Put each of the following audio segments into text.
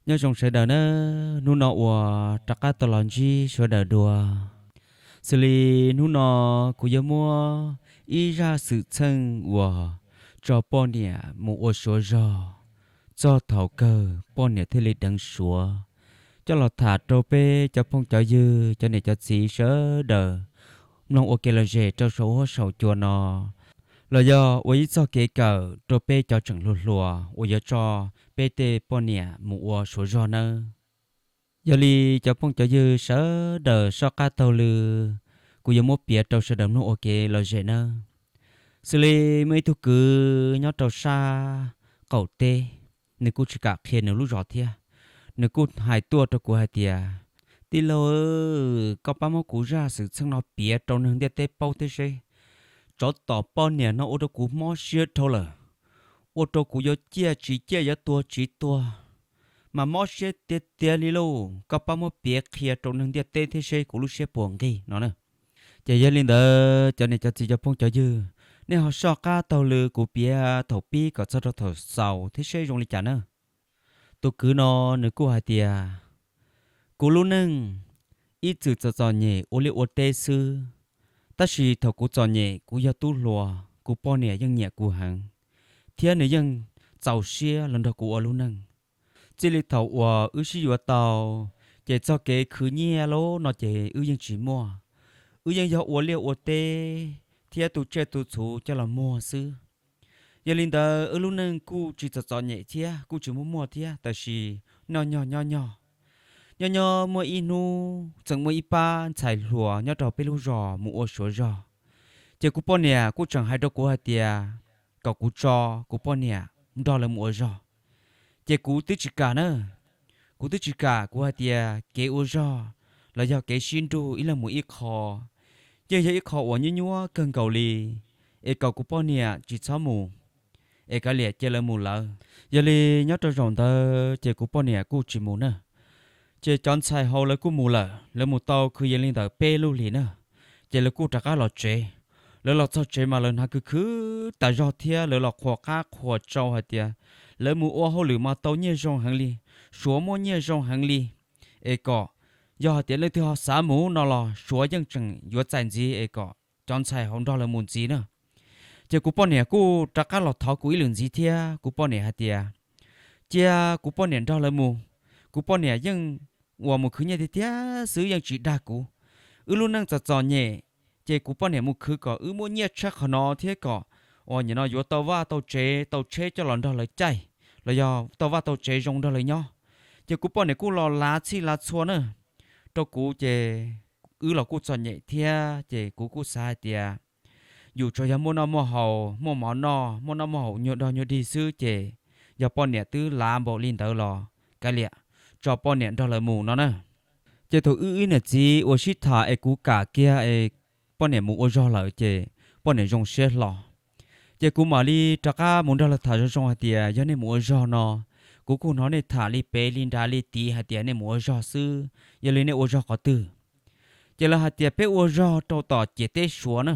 Nyob zoo sawv daws nawb, hnub no uas rov qab tau los ntsib sawv daws dua. Xws li hnub no kuv yuav muab ib zaj xwm txheej uas tso poj niam mus ua suav zog, txog thaum kawg poj niam thiaj li deev suav, coj los tham rau peb cov phooj cov ywg, cov niam cov txiv sawv daws mloog ua kev lom zem rau saum huab saum cua no, los yog ua ib txoj kev kawm rau peb cov tseem hluas hluas uas yuav tso peb tej poj niam mus ua suav zog nawb. Yog li cov phooj cov ywg sawv daws soj qab taug lw, kuv yuav muab piav rau sawv daws mloog ua kev lom zem nawb. Xws li muaj ib tug kwv nyob rau sab qaum teb, nws kuj tsis kam qhia nws lub zos thiab. Nws kuj hais tuaj rau kuv hais tias, tij laug, koj pab muab kuv zaj xwm txheej no piav rau neeg ntiaj teb paub thiab seb, tsov tom poj niam no ua rau kuv mob siab dhau lawm, ua rau kuv yuav ciaj tsis ciaj yuav tuag tsis tuag, mas mob siab tiag tiag li lauj. Koj pab muab piav qhia rau neeg ntiaj teb thiab seb kuv lub siab puas nqig no na. Ces yog li ntawd cov niam cov txiv cov phooj cov ywg, nej ho soj qab taug lw kuv piav thaum pib kom txog rau thaum xaus thiab seb zoo li cas na. Tus kwv no nws kuj hais tias, kuv lub neej ib txwm txom txom nyem ua liaj ua teb xwb, tab sis thaum kuv txom nyem kuv yog tub hluas kuv poj niam yeej nyiam kuv heev, thiab nws yeej txaus siab los nrog kuv ua lub neej. Txij li thaum uas wb sib yuav tau, ces txog kev khwv nyiaj lawm no ces wb yeej tsis muaj, wb yeej yog ua liaj ua teb thiab tu tsiaj tu txhuv coj los muag xwb. Yog li ntawd wb lub neej kuj tsis txom txom nyem thiab kuj tsis muaj muaj thiab, tab sis noj nyog nyob nyog. Nyob nyob muaj ib hnub txawm muaj ib pab ntxhais hluas nyob rau peb lub zos mus ua suav zog, ces kuv poj niam kuj tseem hais rau kuv hais tias kom kuv tso kuv poj niam nrog lawv mus ua zog. Ces kuv twb tsis kam na, kuv twb tsis kam, kuv hais tias kev ua zog los yog kev sib nrug ib leeg mus ib qho, yeej yog ib qho uas nyuaj nyuaj kawg nkaus li, es kom kuv poj niam tsis txhob mus, es kav liam cia lawv mus lawv. Yog li nyob rau zaum ntawd ces kuv poj niam kuj tsis mus na. Ces cov ntxhais hauv lawv kuj mus lawm, lawv mus tau kwv yees li ntawm peb lub hlis na, ces lawv kuj rov qab los tsev. Lawv los txog tsev mas lawv hnav khwv khwv tas zog thiab lawv los qhuas qab qhuas tsau hais tias lawv mus ua hauj lwm mas tau nyiaj zoo heev li, suav muaj nyiaj zoo heev li, es kom yog hais tias leej twg ho xav mus no los suav yeej tseem yuav txais ntxiv es kom cov ntxhais hauv nrog lawv mus ntxiv na. Ces kuv poj niam kuj rov qab los thov kuv ib lwm ntxiv thiab, kuv poj niam hais tias cia kuv poj niam nrog lawv mus, kuv poj niam yeej uas mus khwv nyiaj tiag tiag xwb yeej tsis dag kuv. Wb lub neej txom txom nyem, ces kuv poj niam mus khwv kom wb muaj nyiaj tshaj qhov no thiab kom uas nim no yuav tau vaj tau tsev tau tsheb coj los nrog lawv caij, los yog tau vaj tau tsev zoo nrog lawv nyob. Ces kuv poj niam kuj los lav txhij lav txhua na rau kuv, ces wb los kuj txom nyem thiab ces kuv kuj xav hais tias yus tsuas yog muaj noj muaj haus, muaj mov noj, muaj noj muaj haus nyuag dog nyuag dig xwb, ces yog poj niam twb lav npaum li ntawd los kav liam, tso poj niam nrog lawv mus no na. Ces thaum wb ib niam txiv uas sib tham es kuv kam kiag es poj niam mus ua zog lawm ces poj niam zoo siab hlo. Ces kuv mam li rov qab mus nrog lawv tham zoo zoo hais tias yog nej mus ua zog no, kuv kuj hnov nej tham li pem li nrad li tid hais tias nej mus ua zog xwb, yog li nej ua zog qhov twg? Ces lawv hais tias peb ua zog rau tom ciam teb Suav na,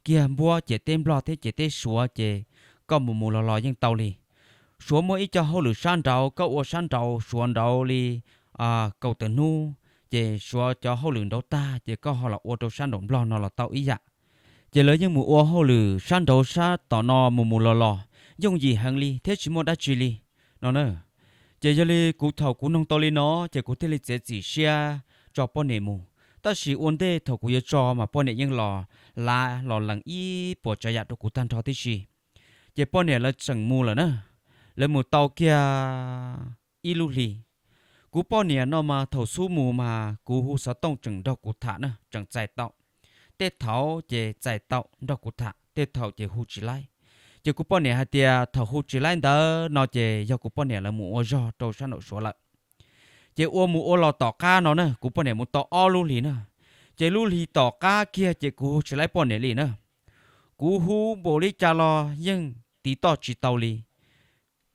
kiag npuab ciam teb Nplog thiab ciam teb Suav, ces koj mus mus los los yeej tau li. Suav muaj ib co hauj lwm sab nraud, koj ua sab nraud Suav nraud li kaum tawm hnub, ces Suav cov hauj lwm nraud tag ces koj ho los ua rau sab nraum Nplog no los tau ib yam. Ces lawv yeej mus ua hauj lwm sab nraud sab tom no mus mus los los yooj yim heev li thiab tsis muaj dab tsi li no na. Ces yog li kuv thaum kuv noog tau li no ces kuv thiaj li txiav txim siab tso poj niam mus. Tab sis ua ntej thaum kuv yuav tso mas poj niam yeej los lav los lees ib puas tsav yam rau kuv tag nrho tib si. Ces poj niam lawv tseem mus lawm na, lawv mus tau kiag ib lub hli. Kuv poj niam no mas thaum xub mus mas kuv hu xov tooj tseem nrog kuv tham na, tseem txais tau. Tej thaum ces txais tau nrog kuv tham, tej thaum ces hu tsis laib. Ces kuv poj niam hais tias thaum hu tsis laib ntawd no ces yog kuv poj niam lawv mus ua zog rau sab nraum Suav lawm. Ces ua mus ua los tom qab no na, kuv poj niam mus tau ob lub hlis na. Ces lub hli tom qab kiag ces kuv hu tsis laib poj niam li na. Kuv hu npaum li cas los yeej tiv toj tsis tau li.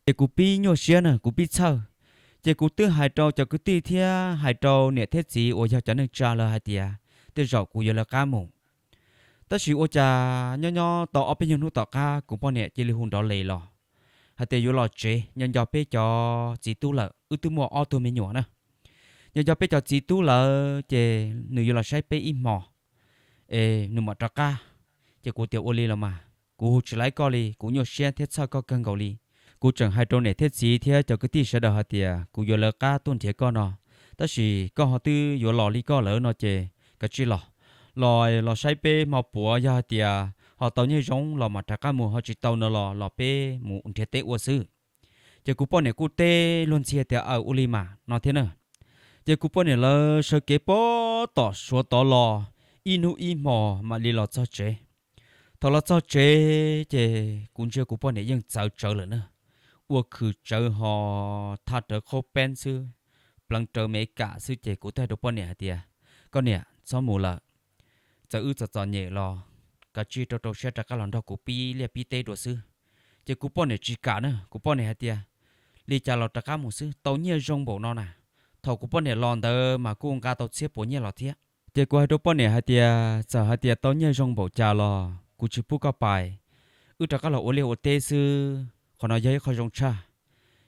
Ces kuv pib nyuaj siab na, kuv pib txhawj. Ces kuv twb hais rau cov kwv tij thiab hais rau niam thiab txiv uas yog cov neej tsa lawv hais tias tej zaum kuv yuav lawv qab mus. Tab sis ua cas nyob nyob tau ob peb nyuag hnub tom qab kuv poj niam cia li hu nrov les los hais tias yuav los tsev nyob nco peb cov txiv tub lawm. wb twb muaj ob tug me nyuam na. Yog yog peb cov txiv tub lawm ces nws yuav los saib peb ib hmos es nws mam rov qab. Ces kuv tias ua li los mas kuv hu tsis laib koj li, kuv nyuaj siab thiab txhawj koj kawg nkaus li. Kuv tseem hais rau niam thiab txiv thiab cov kwv tij sawv daws hais tias kuv yuav lawv qab tuaj nrhiav koj no, tab sis koj ho twb yuav los li koj lawm no ces kav tsij los, los los saib peb hmo puav, yog hais tias ho tau nyiaj zoo los mam rov qab mus, ho tsis tau no los los peb mus nrhiav teb ua xwb. Ces kuv poj niam kuj teb luag ntxhi tias aw ua li mas no thiab na. Ces kuv poj niam lawv sawv kev pog tom Suav tod los ib hnub ib hmos mam li los txog tsev. Thaum los txog tsev ces kuv ntsia kuv poj niam yeej txawv tsawv lawm na, ua khwv tsawv ho thaj rawv qhaub peeb xwb, pleev rawv me kam xwb ces kuv thiaj hais rau poj niam hais tias, koj niam, txhob mus lawm, txawm wb txom txom nyem los kav tsij rau rau siab rov qab los nrog kuv pib liaj pib teb dua xwb. Ces kuv poj niam tsis kam na, kuv poj niam hais tias, li cas los rov qab mus xwb, tau nyiaj zoo npaum no na. Thaum kuv poj niam los ntawd mas kuj nqa tau txhiab puas nyiaj los thiab. Ces kuv hais rau poj niam hais tias txawm hais tias tau nyiaj zoo npaum cas los kuv tsis pub koj pais, wb rov qab los ua liaj ua teb xwb, qhov no yog ib qho zoo tshaj.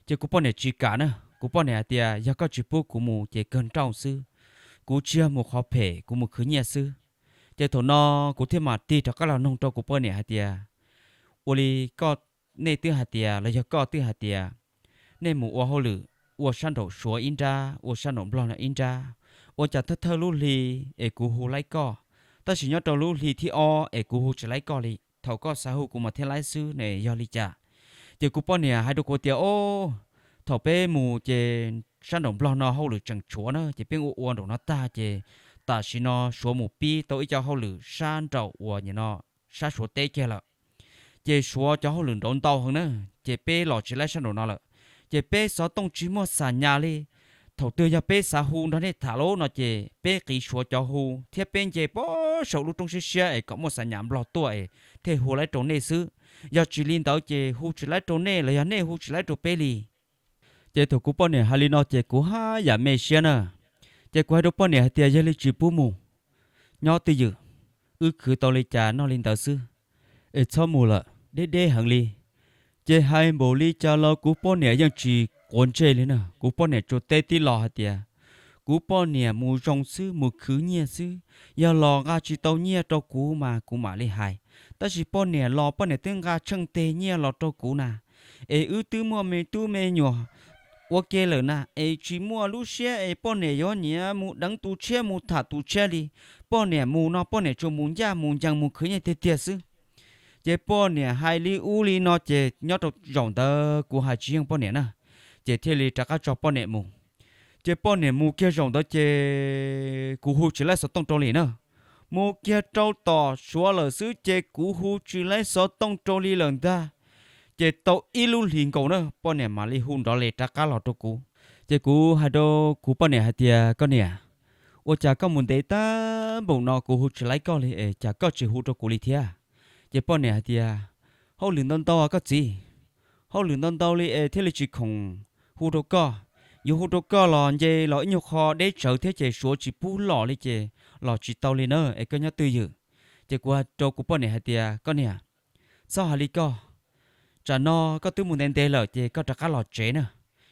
Ces kuv poj niam tsis kam na, kuv poj niam hais tias yog koj tsis pub kuv mus ces kawg nrauj xwb, kuv tsis yog mus qhov phem, kuv mus khwv nyiaj xwb. Ces thaum no kuv thiaj mam tig rov qab los noog rau kuv poj niam hais tias, ua li koj, nej twb hais tias los yog koj twb hais tias nej mus ua hauj lwm ua sab nraum Suav ib nrab, ua sab nraum Nplog no ib nrab, ua cas thawj thawj lub hli es kuv hu laib koj, tab sis nyob rau lub hli thib ob es kuv hu tsis laib koj li, thaum koj xav hu kuv mas thiaj laib xwb ne, yog li cas? Ces kuv poj niam hais rau kuv tias, o, thaum peb mus ces sab nraum Nplog no hauj lwm tseem tshuav na, ces peb ua ua nraum no tag ces tam sim no Suav mus pib tau ib co hauj lwm sab nraum uas nim no sab Suav teb kiag lawm. Ces Suav cov hauj lwm nraud ntau heev na, ces peb los tsis laib sab nraum no lawm. Ces peb xov tooj tsis muaj xa nyas li. Thaum twg yog peb xav hu nrog nej tham lawm no ces peb qiv Suav cov hu thiab peb nce pog saum lub roob siab siab es kom muaj xa nyas Nplog tuaj es thiaj hu laib rau nej xwb. Yog tsis li ntawd ces hu tsis laib rau nej los yog nej hu tsis laib rau peb li. Ces thaum kuv poj niam hais li no ces kuv haj yam me siab na. Ces kuv hais rau poj niam hais tias yog li tsis pub mus, nyob twj ywm, wb khwv tau li cas noj li ntawd xwb, es txhob mus lawm, deb deb heev li. Ces hais npaum li cas los kuv poj niam yeej tsis quav ntsej li na. Kuv poj niam tsuas teb tib lo hais tias, kuv poj niam mus zoo xwb, mus khwv nyiaj xwb, yog los nqa tsis tau nyiaj rau kuv mas kuv mam li hais. Tab sis poj niam los poj niam twb nqa tsheej teg nyiaj los rau kuv na, es wb twb muaj me tub me nyuam ua ke lawm na, es tsis muaj lub siab es poj niam yuav nyiam mus deev tus tshiab mus tham tus tshiab li. Poj niam mus no poj niam tsuas mus ncaj mus ncees mus khwv nyiaj tiag tiag xwb. Ces poj niam hais li ub li no ces nyob rau zaum ntawd kuv hais tsis yeej poj niam na, ces thiaj li rov qab tso poj niam mus. Ces poj niam mus kiag zaum ntawd ces kuv hu tsis laib xov tooj rau li na. Mus kiag rau tom Suav lawm xwb ces kuv hu tsis laib xov tooj rau li lawm ntag. Ces tau ib lub hlis nkaus na poj niam mam li hu nrov li rov qab los rau kuv. Ces kuv hais rau kuv poj niam hais tias, koj niam, ua cas koj mus ntev tag npaum no kuv hu tsis laib koj li es cas koj tsis hu rau kuv li thiab? Ces poj niam hais tias, hauj lwm ntau ntau koj txiv, hauj lwm ntau ntau li es thiaj li tsis khoom hu rau koj. Yuav hu rau koj los nce los ib nyuag qho deb tsawv thiab ces Suav tsis pub los li ces los tsis tau li na, es koj nyob twj ywm. Ces kuv hais rau kuv poj niam hais tias, koj niam, txhob hais li koj, tsam no koj twb mus ntev ntev lawm ces koj rov qab los tsev na,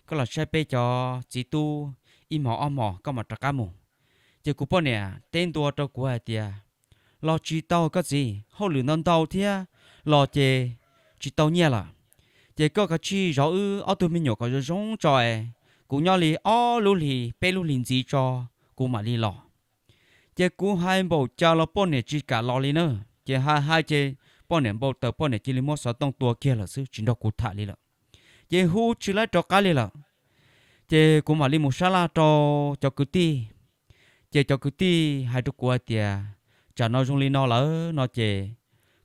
koj los saib peb cov txiv tub ib hmos ob hmos koj mam rov qab mus. Ces kuv poj niam teb ntua rau kuv hais tias, los tsis tau koj txiv, hauj lwm ntau ntau thiab, los ces tsis tau nyiaj lawm. Ces koj kav tsij zov wb ob tug me nyuam kom zoo zoo tso es kuv nyob li ob lub hlis peb lub hlis ntxiv tso, kuv mam li los. Ces kuv hais npaum cas los poj niam tsis kam los li na. Ces hais hais ces poj niam npau taws, poj niam cia li muab xov tooj tua kiag lawm xwb, tsis nrog kuv tham li lawm. Ces hu tsis laib rov qab li lawm. Ces kuv mam li mus sab laj rau cov kwv tij. Ces cov kwv tij hais rau kuv hais tias, tsam no zoo li no lawm no ces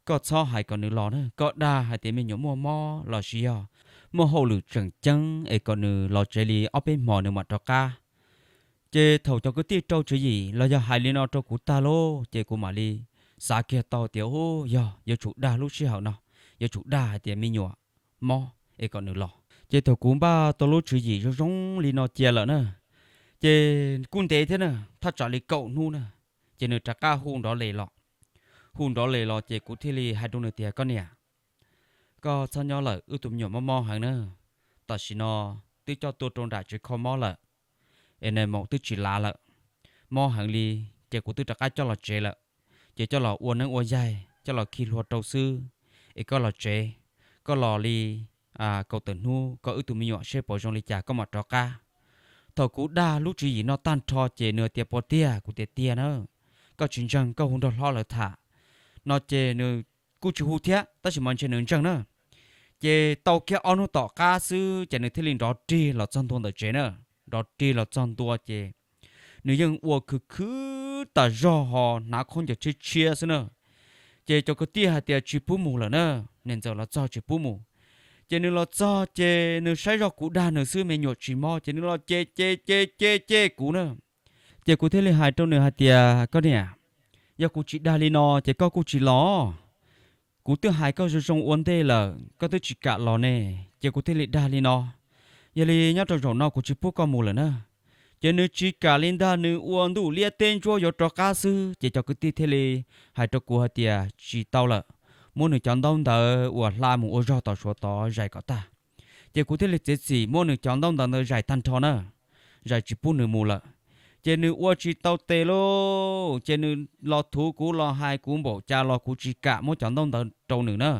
koj txhob hais kom nws los na, koj dag hais tias me nyuam muaj mob los sis yog muaj hauj lwm tseem ceeb es kom nws los tsev li ob peb hmos nws mam rov qab. Ces thaum cov kwv tij rau tswv yim los yog hais li no rau kuv tag lauj, ces kuv mam li xav kiag tau tias, u, yog yuav tsum dag lub sij hawm no, yuav tsum dag hais tias me nyuam mob es kom nws los. Ces thaum kuv npaj tau lub tswv yim zoo zoo li no cia lawm na, ces kuj ntev thiab na, thaj tsam li kaum hnub na, ces nws rov qab hu nrov les los. Hu nrov les los ces kuv thiaj li hais rau nws tias, koj niam, koj txhob nyob lawm, wb tus me nyuam mob mob heev na. Tam sim no twb coj tuaj rau nram tsev kho mob lawm, es nais maum twb tsis lav lawm, mob heev li, ces kuv twb rov qab coj los tsev lawm. Ces coj los ua neeb ua yaig, coj los khi hlua rau xwb, es koj los tsev, koj los li kaum tawm hnub koj wb tus me nyuam seb puas zoo li cas koj mam rov qab. Thaum kuv dag lub tswv yim no tag nrho ces nws tias puas tiag, kuv tias tiag na, koj tsis ntseeg koj hu nrog hlob lawv tham no ces nws kuj tsis hu thiab tab sis mas ntshe nws ntseeg na. Ces tau kiag ob hnub tom qab xwb ces nws thiaj li nrov rig los txog ntua ntawm tsev na. Nrov rig los txog ntua ces nws yeej ua khwv khwv tas zog ho hnav khaub ncaws tshiab tshiab xwb na. Ces cov kwv tij hais tias tsis pub mus lawm na, niam ntxawm los txog tsis pub mus. Ces nws los txog ces nws saib zog kuv dag nws xwb me nyuam tsis mob ces nws los ces ces ces ces ces kuv na. Ces kuv thiaj li hais rau nws hais tias koj niam, yog kuv tsis dag li no ces koj kuj tsis los. Kuv twb hais koj zoo zoo ua ntej lawm koj twb tsis kam los ne, ces kuv thiaj li dag li no. Yog li nyob rau zaum no kuv tsis pub koj mus lawm na. Ces nws tsis kam li ntag, nws ua ntuj liab teb ntsuab yuav rov qab xwb ces cov kwv tij thiaj li hais rau kuv hais tias tsis tau lawm, muab nws cov ntaub ntawv uas hla mus ua zog tom suav tod zais kom tag. Ces kuv thiaj li txiav txim muab nws cov ntaub ntawv ntawd zais tag nrho na, zais tsis pub nws mus lawm. Ces nws ua tsis tau tes lauj, ces nws los thuv kuv los hais kuv npaum cas los kuv tsis kam muab cov ntaub ntawv rau nws na.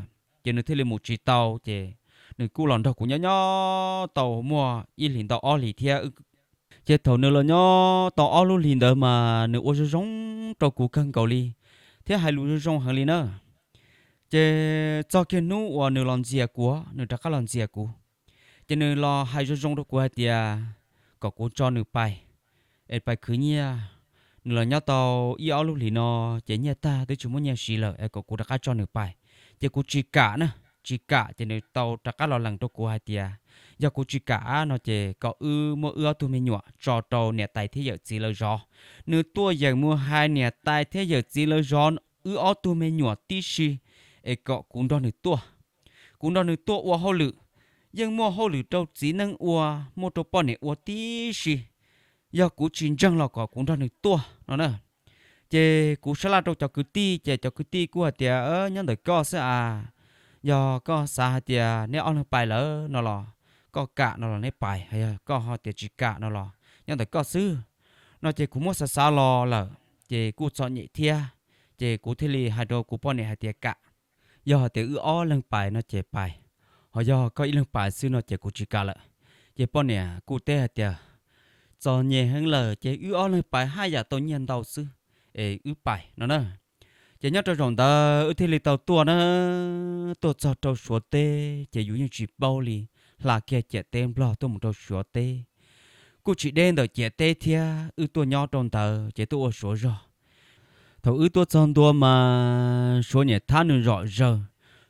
Ces nws thiaj li mus tsis tau ces nws kuj los nrog kuv nyob nyob tau muaj ib hlis ntau ob hlis thiab. Ces thaum nws los nyob tau ob lub hlis ntawd mas nws ua zoo zoo rau kuv kawg nkaus li thiab hais lus zoo zoo heev li na. Ces txog kiag hnub uas nws los ntxias kuv, nws rov qab los ntxias kuv, ces nws los hais zoo zoo rau kuv hais tias kom kuv tso nws pais, es pais khwv nyiaj. Nws los nyob tau ib ob lub hlis no ces nyiaj tag twb tsis muaj nyiaj siv lawm es kom kuv rov qab tso nws pais. Ces kuv tsis kam na, tsis kam ces nws tau rov qab los lees rau kuv hais tias yog kuv tsis kam no ces kom wb muab wb ob tug me nyuam tso rau niam tais thiab yawm txiv lawv zov. Nws tuaj yeem mus hais niam tais thiab yawm txiv lawv zov wb ob tug me nyuam tib si, es kom kuv nrog nws tuaj, kuv nrog nws tuaj ua hauj lwm, yeej muaj hauj lwm rau txiv neej ua, muaj rau poj niam ua tib si. Yog kuv tsis ntseeg los kom kuv nrog nws tuaj no na. Ces kuv sab laj rau cov kwv tij ces cov kwv tij kuj hais tias nyob ntawm koj xwb as, yog koj xav hais tias neb ob leeg pais lawm no los koj kam no los neb pais, yog koj ho tias tsis kam no los nyob ntawm koj xwb no. Ces kuv muab xav xav los lawm ces kuj txom nyem thiab, ces kuv thiaj li hais rau kuv poj niam hais tias kam, yog hais tias wb ob leeg pais no ces pais, ho yog koj ib leeg pais xwb no ces kuv tsis kam lawm. Ces poj niam kuj teb hais tias txom nyem heev lawm ces wb ob leeg pais haj yam tau nyiaj ntau xwb, es wb pais no na. Ces nyob rau zaum ntawd wb thiaj li tau tuaj na, tuaj txog rau Suav teb ces yus yeej tsis paub li, hla kiag ciam teb Nplog tuaj mus rau Suav teb, kuj tsis deb ntawm ciam teb thiab, wb tuaj nyob rau ntawd ces tuaj ua Suav zog. Thaum wb tuaj txog ntua mas Suav niam thab nws zom zawg,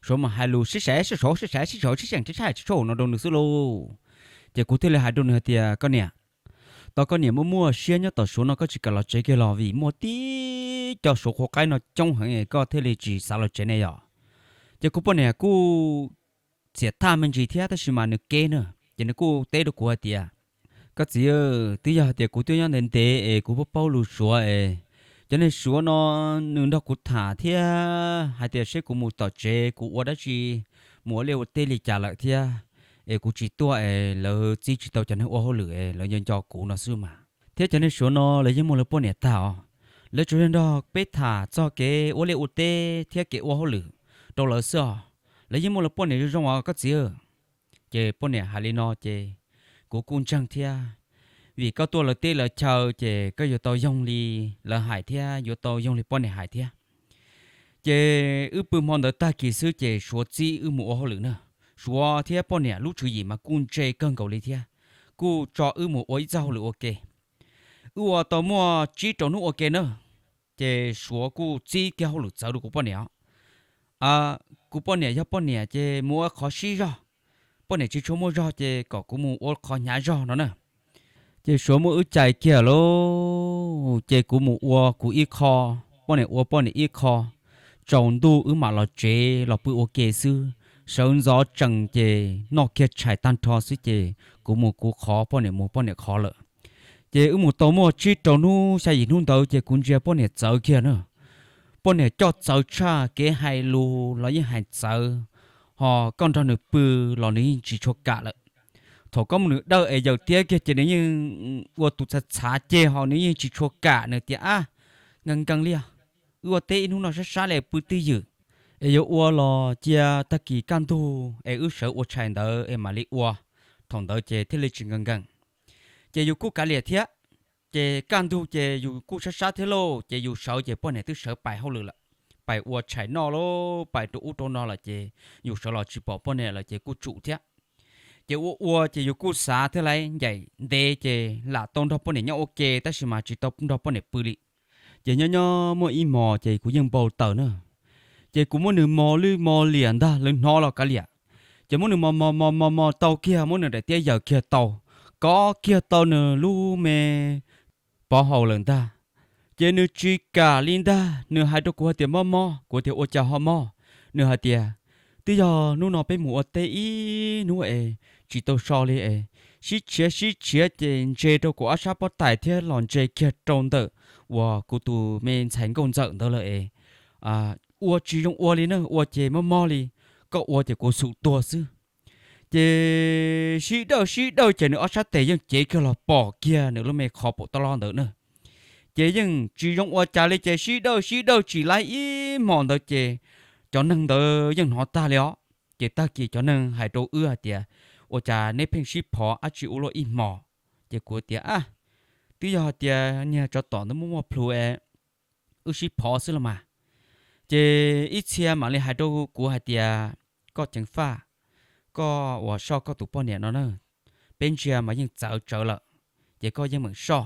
Suav mas hais lus sib sav sib sav sib sav sib sav sib seem sib sav sib sav no rau nws xwb lauj. Ces kuv thiaj li hais rau nws hais tias koj niam, tau koj niam muaj muaj siab nyob tom Suav no koj tsis kam los tsev kiag los vim muaj tib co Suav qhuav qaib no coob heev koj thiaj li tsis xav los tsev ne yom. Ces kuv poj niam kuj txiam thaj me ntsis thiab tab sis mas nws keb na, ces nws kuj teb rau kuv hais tias koj txiv, twb yog hais tias kuv twb nyob ntev ntev es kuv paub paub lus Suav es cov neeg Suav no nws nrog kuv tham thiab hais tias seb kuv mus tom tsev kuv ua dab tsi, mus ua liaj ua teb li cas lawm thiab, es kuv tsis tuaj es lawv txib tsis tau cov neeg ua hauj lwm es lawv nco nco kuv no xwb mas. Thiab cov neeg Suav no lawv yeej muaj lawv poj niam tag os, lawv tsuas yog nrog peb tham txog kev ua liaj ua teb thiab kev ua hauj lwm rau lawv xwb os, lawv yeej muaj lawv poj niam zoo zoo os koj txiv. Ces poj niam hais li no ces kuv kuj ntseeg thiab, vim koj tuaj lawv teb lawv chaw ces koj yuav tau yoog li lawv hais thiab yuav tau yoog li poj niam hais thiab. Ces wb pw hmo ntawd tag kis xwb ces Suav txib wb mus ua hauj lwm na. Suav thiab poj niam lub tswv yim mas kuj ntse kawg nkaus li thiab, kuj tso wb mus ua ib txoj hauj lwm ua ke. Wb ua tau muaj tsib rau hnub ua ke na, ces Suav kuj txib kiag hauj lwm txawv rau kuv poj niam. Kuv poj niam yog poj niam ces mus ua qhov sib zog, poj niam tsis tshua muaj zog ces kom kuv mus ua qhov hnyav zog no na. Ces Suav muab wb cais kiag lauj, ces kuv mus ua kuv ib qho, poj niam ua poj niam ib qho, tsaus ntuj wb mam los tsev los pw ua ke xwb. Sawv ntxov tsees ces noj kiag tshais tag nrho xwb ces kuv mus kuv qhov, poj niam mus poj niam qhov lawm. Ces wb mus tau muaj tsib rau hnub xya yim hnub ntawd ces kuv ntsia poj niam txawv kiag na. Poj niam coj txawv tshaj, kev hais lus los yeej hais txawv, ho koj nrog nws pw los nws yeej tsis tshua kam lawm. Thaum koj muab nws dawj es yawm tiab kiag ces nws yeej ua tus txhav txhav ceg ho nws yeej tsis tshua kam, nws tias, Ab, nkees nkees li os, wb ua teb ib hnub no sab sab li pw twj ywm, es yuav ua los cia tag kis kaj ntug es wb sawv ua tshais ntawd es mam li ua, thaum ntawd ces thiaj li tsis nkees nkees. Ces yus kuj kav liam thiab. Ces kaj ntug ces yus kuj sab sab thiab lauj, ces yus sawv ces poj niam twb sawv pais hauj lwm lawm, pais ua tshais noj lauj, pais rau ub rau no lawm ces yus sawv los tsis pom poj niam lawm ces kuj tsum thiab. Ces ua ua ces yus kuj xav thiab lauj, ncaim ntev ces lam tau nrog poj niam nyob ua ke tab sis mas tsis tau nrog poj niam pw li. Ces nyob nyob muaj ib hmos ces kuv yeej npau taws na, ces kuv muab nws mos lwj mos liam ntag, lawv hnov los kav liam. Ces muab nws mos mos mos mos mos tau kiag, muab nws daim tiab yawm kiag tau, kov kiag tau nws lub me pov haum lawm ntag. Ces nws tsis kam li ntag, nws hais rau kuv hais tias, Mob mob. Kuv tias, Ua cas ho mob? Nws hais tias, Twb yog hnub no peb mus ua teb ib hnub es tsis tau so li es sib tshiav sib tshiav ces ntse rau kuv ob sab pob tais thiab los ntse kiag rau ntawm uas kuv tus me ntxhais nkauj ntxawm ntawd lawm es ua tsis zoo ua li na, ua ces mob mob li, koj ua ces kuv xum tuag xwb. Ces sib dawj sib dawj ces nws ob sab tes yeej cev kiag los pom kiag nws lub me qhov paum taub lob ntawd na. Ces yeej tsis zoo ua cas li ces sib dawj sib dawj tsis laib ib hmos ntawd ces cov neeg ntawd yeej hnov tag li os. Ces tag kis cov neeg hais rau wb hais tias, Ua cas neb pheej sib phov dab tsi ua luaj ib hmos? Ces kuv tias, Twb yog hais tias niag tsov tom ntawd muaj muaj plhus es wb sib phov xwb los mas. Ces ib txhia mam li hais rau kuv hais tias, Koj ceev faj, koj uas soj koj tus poj niam no na, peb ntsia mas yeej txawv tsawv lawm, ces koj yeej meem soj.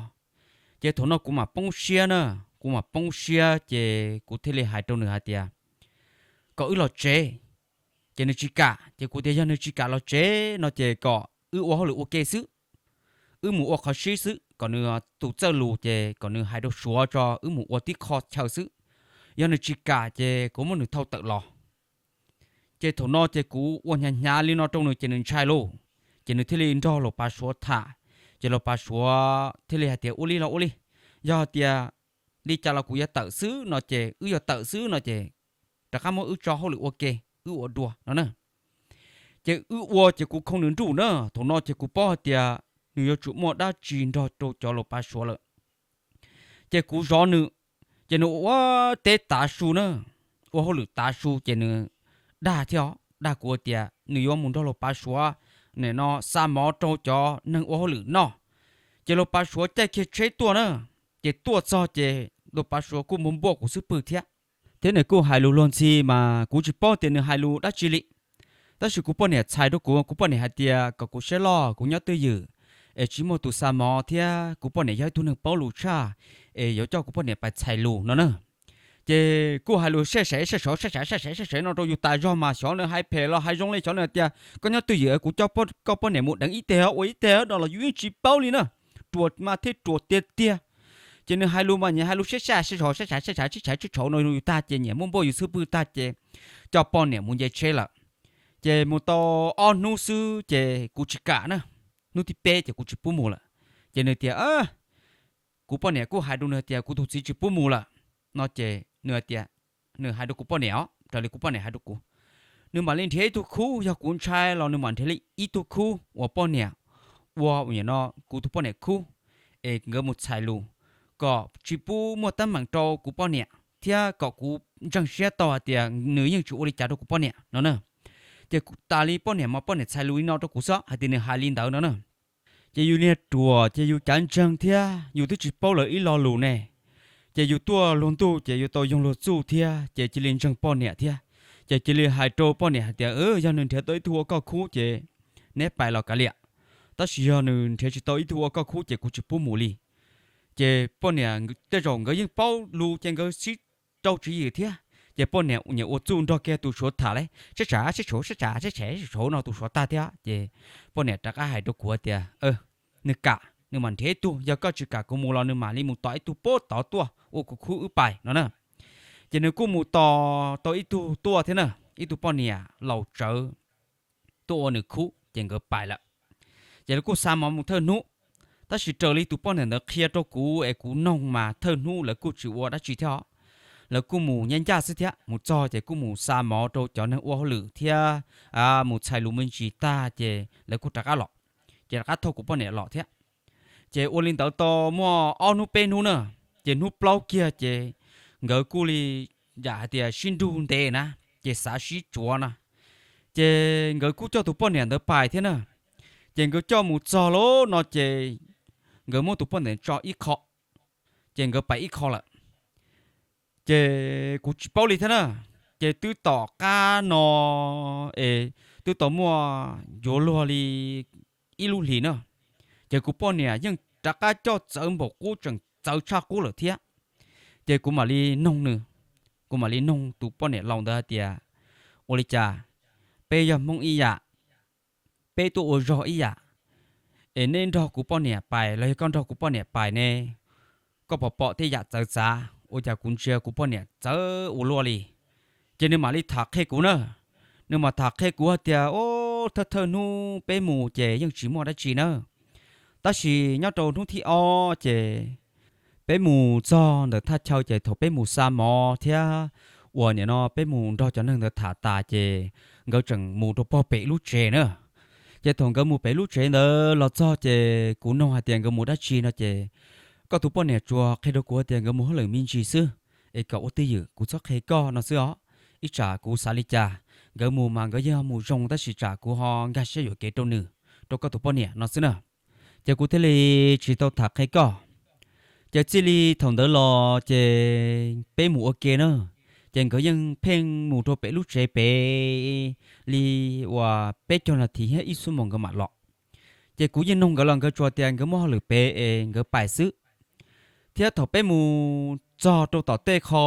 Ces thaum no kuv mam poob siab na, kuv mam poob siab ces kuv thiaj li hais rau nws hais tias, Kom wb los tsev. Ces nws tsis kam, ces kuv tias, Yog nws tsis kam los tsev no ces kom wb ua hauj lwm ua ke xwb, wb mus ua qhov sib xwb, kom nws tus txawj lus ces kom nws hais rau Suav tso, wb mus ua tib qho chaw xwb. Yog nws tsis kam ces kuv muab nws thauj tawm los. Ces thaum no ces kuv ua hnyav hnyav li no rau nws ces nws ntshai lauj. Ces nws thiaj li nrog Laus Pav Suav tham. Ces Laus Pav Suav thiaj li hais tias, Ua li los ua li, yog hais tias li cas los kuv yuav tawm xwb no ces, wb yuav tawm xwb no ces rov qab muab wb tso hauj lwm ua ke, wb ua dua no na. Ces wb ua ces kuv khoo nws nruj na, thaum no ces kuv paub hais tias nws yuav tsum muaj dab tsi nrog rau cov Laus Pav Suav lawm. Ces kuv zov nws, ces nws ua teb tav su na, ua hauj lwm tav su ces nws dag thiab os, dag kuv tias nws yuav mus nrog Laus Pav Suav nim no xa mov rau cov neeg ua hauj lwm noj. Ces Laus Pav Suav caij kiag tsheb tuaj na, ces tuaj txog ces Laus Pav Suav kuj npuaj npuaj kuv xub pwg thiab, thiab nws kuj hais lus luag ntxhi mas kuv tsis paub tias nws hais lus dab tsi li. Tab sis kuv poj niam txhais rau kuv, kuv poj niam hais tias kom kuv siab loj, kuv nyob twj ywm es tsis muaj tus xa mov thiab kuv poj niam yog ib tug neeg paub lus tshaj, es yuav coj kuv poj niam pais txhais lus no na. Ces kuj hais lus sai sai sai sav sai sai sai sai sai sai no rau yus tas zog mas xyov nws hais phem los hais zoo li, xyov nws hais tias koj nyob twj ywm kuv coj koj poj niam mus deev ib teg ua ib teg no los yus yeej tsis paub li na. Ruam mas thiaj ruam tiag tiag. Ces nws hais lus mas nyias hais lus sai sai sai sav sai sav sai sav sai sav tshauv no yus tag ces nyias muab npuaj yus xub pwg tag ces coj poj niam mus nce tsheb lawm. Ces mus tau ob hnub xwb ces kuv tsis kam na, hnub thib peb ces kuv tsis pub mus lawm. Ces nws tias, kuv poj niam kuj hais rau nws tias kuv tus txiv tsis pub mus lawm no ces nws tias, nws hais rau kuv poj niam os, raws li kuv poj niam hais rau kuv, nws mam li nrhiav ib tug khub, yog kuv ntshai los nws mam nrhiav li ib tug khub uas poj niam ua no, kuv tus poj niam khub, es nkawd mus txhais lus, kom tsis pub muaj teeb meem rau kuv poj niam thiab kom kuv ntseeg siab tau hais tias nws yeej tsis ua li cas rau kuv poj niam no na. Ces tas li poj niam mas poj niam txhais lus li no rau kuv xwb hais tias nws hais li ntawd no na. Ces yus niag ruam ces yus cav ntseeg thiab yus twb tsis paub lawv ib lo lus ne. Ces yus tuaj luag ntuj ces yus tau yoog luag txuj thiab ces cia li ntseeg poj niam thiab. Ces cia li hais rau poj niam hais tias, Yog nws nrhiav tau ib tug ua koj khub ces neb pais los kav liam, tab sis yog nws nrhiav tsis tau ib tug ua koj khub ces kuv tsis pub mus li. Ces poj niam tej zaum nkawd yeej paub lus ces nkawd sib rau tswv yim thiab. Ces poj niam nyiam ua txuj nrog kiag tus Suav tham li, sab tsam sab tshuav sab tsam sab tsam sab tshuav no tus Suav tag thiab ces poj niam rov qab hais rau kuv tias, Nws kam nws mam nrhiav ib tug, yog koj tsis kam kuv mus los nws mam li mus tos ib tug puag tod tuaj ua kuv khub wb pais no na. Ces nws kuj mus tos tau ib tug tuaj thiab na, ib tug poj niam laus tsawv tuaj ua nws khub ces nkawd pais lawm. Ces lawv kuj xa mov mus thawj hnub, tab sis raws li tus poj niam ntawd qhia rau kuv es kuv noog mas thawj hnub lawv kuj tsis ua dab tsi thiab os. Lawv kuj mus ncaj ncaj xwb thiab, mus txog ces kuj mus xa mov rau cov neeg ua hauj lwm thiab mus txhais lus me ntsis tag ces lawv kuj rov qab los. ces rov qab thauj kuv poj niam los thiab. Ces ua li ntawd tau muaj ob hnub peb hnub na, ces hnub plaub kiag ces nkawd kuj li yam hais tias sib nrug ntev na, ces xav sib tsuav no, ces nkawd kuj coj tus poj niam ntawd pais thiab na. Ces nkawd coj mus txog lawm no ces nkawd muab tus poj niam tso ib qho, ces nkawd pais ib qho lawm. Ces kuv tsis paub li thiab na, ces twb tom qab no es twb tau muaj yuav luag li ib lub hlis na, ces kuv poj niam yeej rov qab coj txawv npaum qub, tseem txawv tshaj qub lawm thiab. Ces kuv mam li noog nws, kuv mam li noog tus poj niam laus ntawd hais tias, ua li cas peb yog Hmoob ib yam, peb tuaj ua zog ib yam, es neb nrog kuv poj niam pais los yog koj nrog kuv poj niam pais ne, koj puas pom tej yam txawv txav? Ua cas kuv ntsia kuv poj niam txawv ua luaj li. Ces nws mam li tham qhia kuv na, nws mam tham qhia kuv hais tias, o, thawj thawj hnub peb mus ces yeej tsis muaj dab tsi na, tab sis nyob rau hnub thib ob ces peb mus txog ntawm thaj chaw ces thaum peb mus xa mov thiab uas nim no peb mus nrog cov neeg ntawd tham tas ces nkawd tseem mus rau pog pem lub tsev na. Ces thaum nkawd mus pem lub tsev ntawd los txog ces kuv noog hais tias nkawd mus dab tsi no ces koj tus poj niam tsuas qhia rau kuv hais tias nkawd mus hauj lwm me ntsis xwb, es kom ua twj ywm kuv txhob qhia koj no xwb os. Ib tsam kuv xav li cas, nkawd mus mas nkawd yeej mus zoo tab sis tsam kuv ho nkag siab yuam kev rau nws, rau koj tus poj niam no xwb na. Ces kuv thiaj li tsis tau tham qhia koj. Ces txij li thaum ntawd los ces peb mus ua ke na, ces nkawd yeej pheej mus rau pem lub tsev pem li uas peb caug nas this thiab ib xuab moos nkawd mam los. Ces kuv yeej noog nkawd los nkawd tsuas tias nkawd muaj hauj lwm pem es nkawd pais xwb. Thiab thaum peb mus txog rau tom tej qho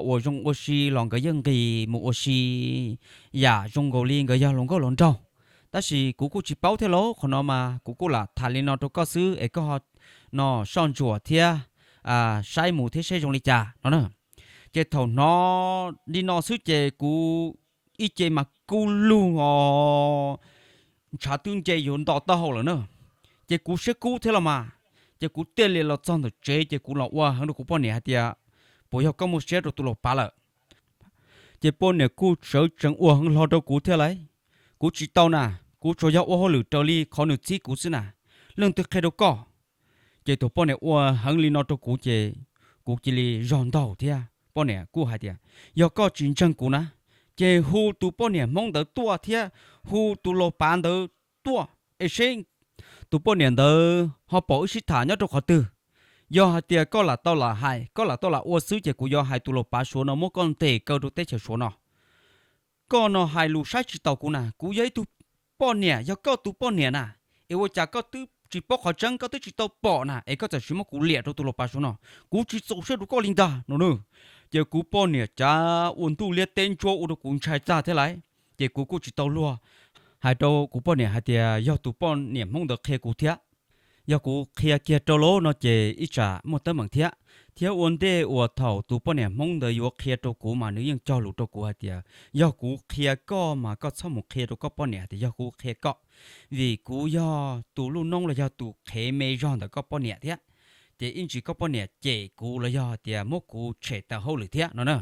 uas zoo ua si los nkawd yeej nqis mus ua si yam zoo nkaus li nkawd yog hluas nkauj hluas nraug. Tab sis kuv kuj tsis paub thiab lauj, qhov no mas kuv kuj lam tham li no rau koj xwb es koj ho no soj ntsuam thiab saib mus thiab saib zoo li cas no na. Ces thaum hnov li no xwb ces kuv ib ce mas kub lug os, ntshav twb nce yuav nto taub hau lawm na. Ces kuv siab kub thiab los mas, ces kuv thiaj li los txog ntawm tsev ces kuv los ua heev rau kuv poj niam hais tias, puas yog koj muaj siab rau tus laus pav lawm? Ces poj niam kuj sawv tsees ua heev hlo rau kuv thiab lauj. Kuv tsis tau na, kuv tsuas yog ua hauj lwm raws li qhov nws txib kuv xwb na. Leej twg qhia rau koj? Ces tus poj niam ua heev li no rau kuv ces kuv cia li zog ntaug thiab. Poj niam kuj hais tias, yog koj tsis ntseeg kuv na, ces hu tus poj niam Hmoob ntawd tuaj thiab hu tus laus pav ntawd tuaj es seb tus poj niam ntawd ho pom wb sib tham nyob rau qhov twg. Yog hais tias koj lam tau lam hais, koj lam tau lam ua xwb ces kuv yuav hais tus laus pav Suav no muab koj ntes kaw rau teb chaws Suav no. Koj no hais lus saib tsis taus kuv na, kuv yog ib tug poj niam, yog koj tus poj niam na, es ua cas koj twb tsis paub qhov tseeb, koj twb tsis tau pom na es koj txawm sim muab kuv liam rau tus laus pav Suav no? Kuv tsis txaus siab rau koj li ntag no na. Ces kuv poj niam cav ua ntuj liab teb ntsuab ua rau kuv ntshai tag thiab lauj. Ces kuv kuj tsis tau luag hais rau kuv poj niam hais tias yog tus poj niam Hmoob ntawd qhia kuv thiab. Yog kuv qhia kiag rau lawm no ces ib tsam muaj teeb meem thiab, thiab ua ntej uas thaum tus poj niam Hmoob ntawd yuav qhia rau kuv mas nws yeej cog lus rau kuv hais tias yog kuv qhia koj mas koj txhob mus qhia rau koj poj niam hais tias yog kuv qhia koj, vim kuv yog tus lub noob los yog tus qhev me zog ntawm koj poj niam thiab, ces ib ntsis koj poj niam cem kuv los yog hais tias muab kuv tshem tawm hauj lwm thiab no na.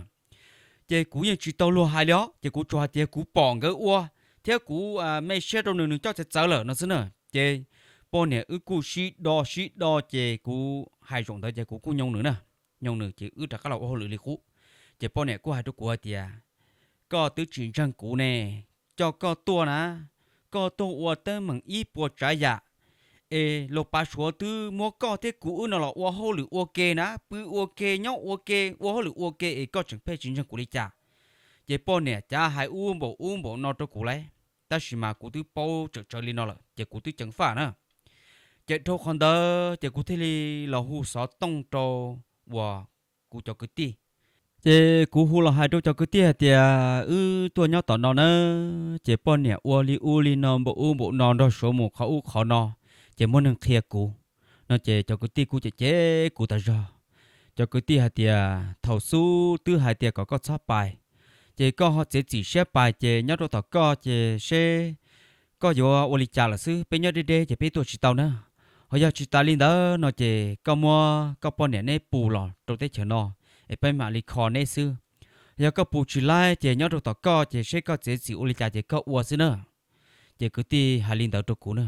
Ces kuv yeej tsis tau luag hais li os, ces kuv tsuas hais tias kuv pom nkawd ua thiab kuv me siab rau nws, nws coj txawv txawv lawm no xwb na. Ces poj niam wb kuj sib do sib do ces kuv hais zaum ntawd ces kuv kuj nyoo nws na, nyoo nws ces wb rov qab los ua hauj lwm li qub. Ces poj niam kuj hais rau kuv hais tias, koj twb tsis ntseeg kuv ne, coj koj tuaj na, koj tuaj ua teeb meem ib puas tsav yam, es laus pav Suav twb muab koj thiab kuv wb no los ua hauj lwm ua ke na, pw ua ke nyob ua ke ua hauj lwm ua ke es koj tseem pheej tsis ntseeg kuv li cas? Ces poj niam cav hais ub npaum ub npaum no rau kuv lauj, tab sis mas kuv twb paub tsawm tsawv li no lawm ces kuv twb ceev faj na. Ces dhau qhov ntawd ces kuv thiaj li los hu xov tooj rau uas kuv cov kwv tij. Ces kuv hu los hais rau cov kwv tij hais tias wb tuaj nyob tom no na, ces poj niam ua li ub li no npaum ub npaum no nrog Suav mus qhov ub qhov no, ces muaj neeg qhia kuv no. Ces cov kwv tij kuj cem cem kuv tas zog. Cov kwv tij hais tias thaum xub twb hais tias kom koj txhob pais, ces koj ho txiav txim siab pais ces nyob rau tom koj ces seb koj yuav ua li cas lawm xwb, peb nyob deb deb ces peb tuaj tsis tau na. Ho yog tsis tas li ntawd no ces koj muab koj poj niam neb pus los rau teb chaws no es peb mam li kho neb xwb. Yog koj pus tsis laib ces nyob rau tom koj ces seb koj txiav txim ua li cas ces koj ua xwb na. Ces kwv tij hais li ntawd rau kuv na.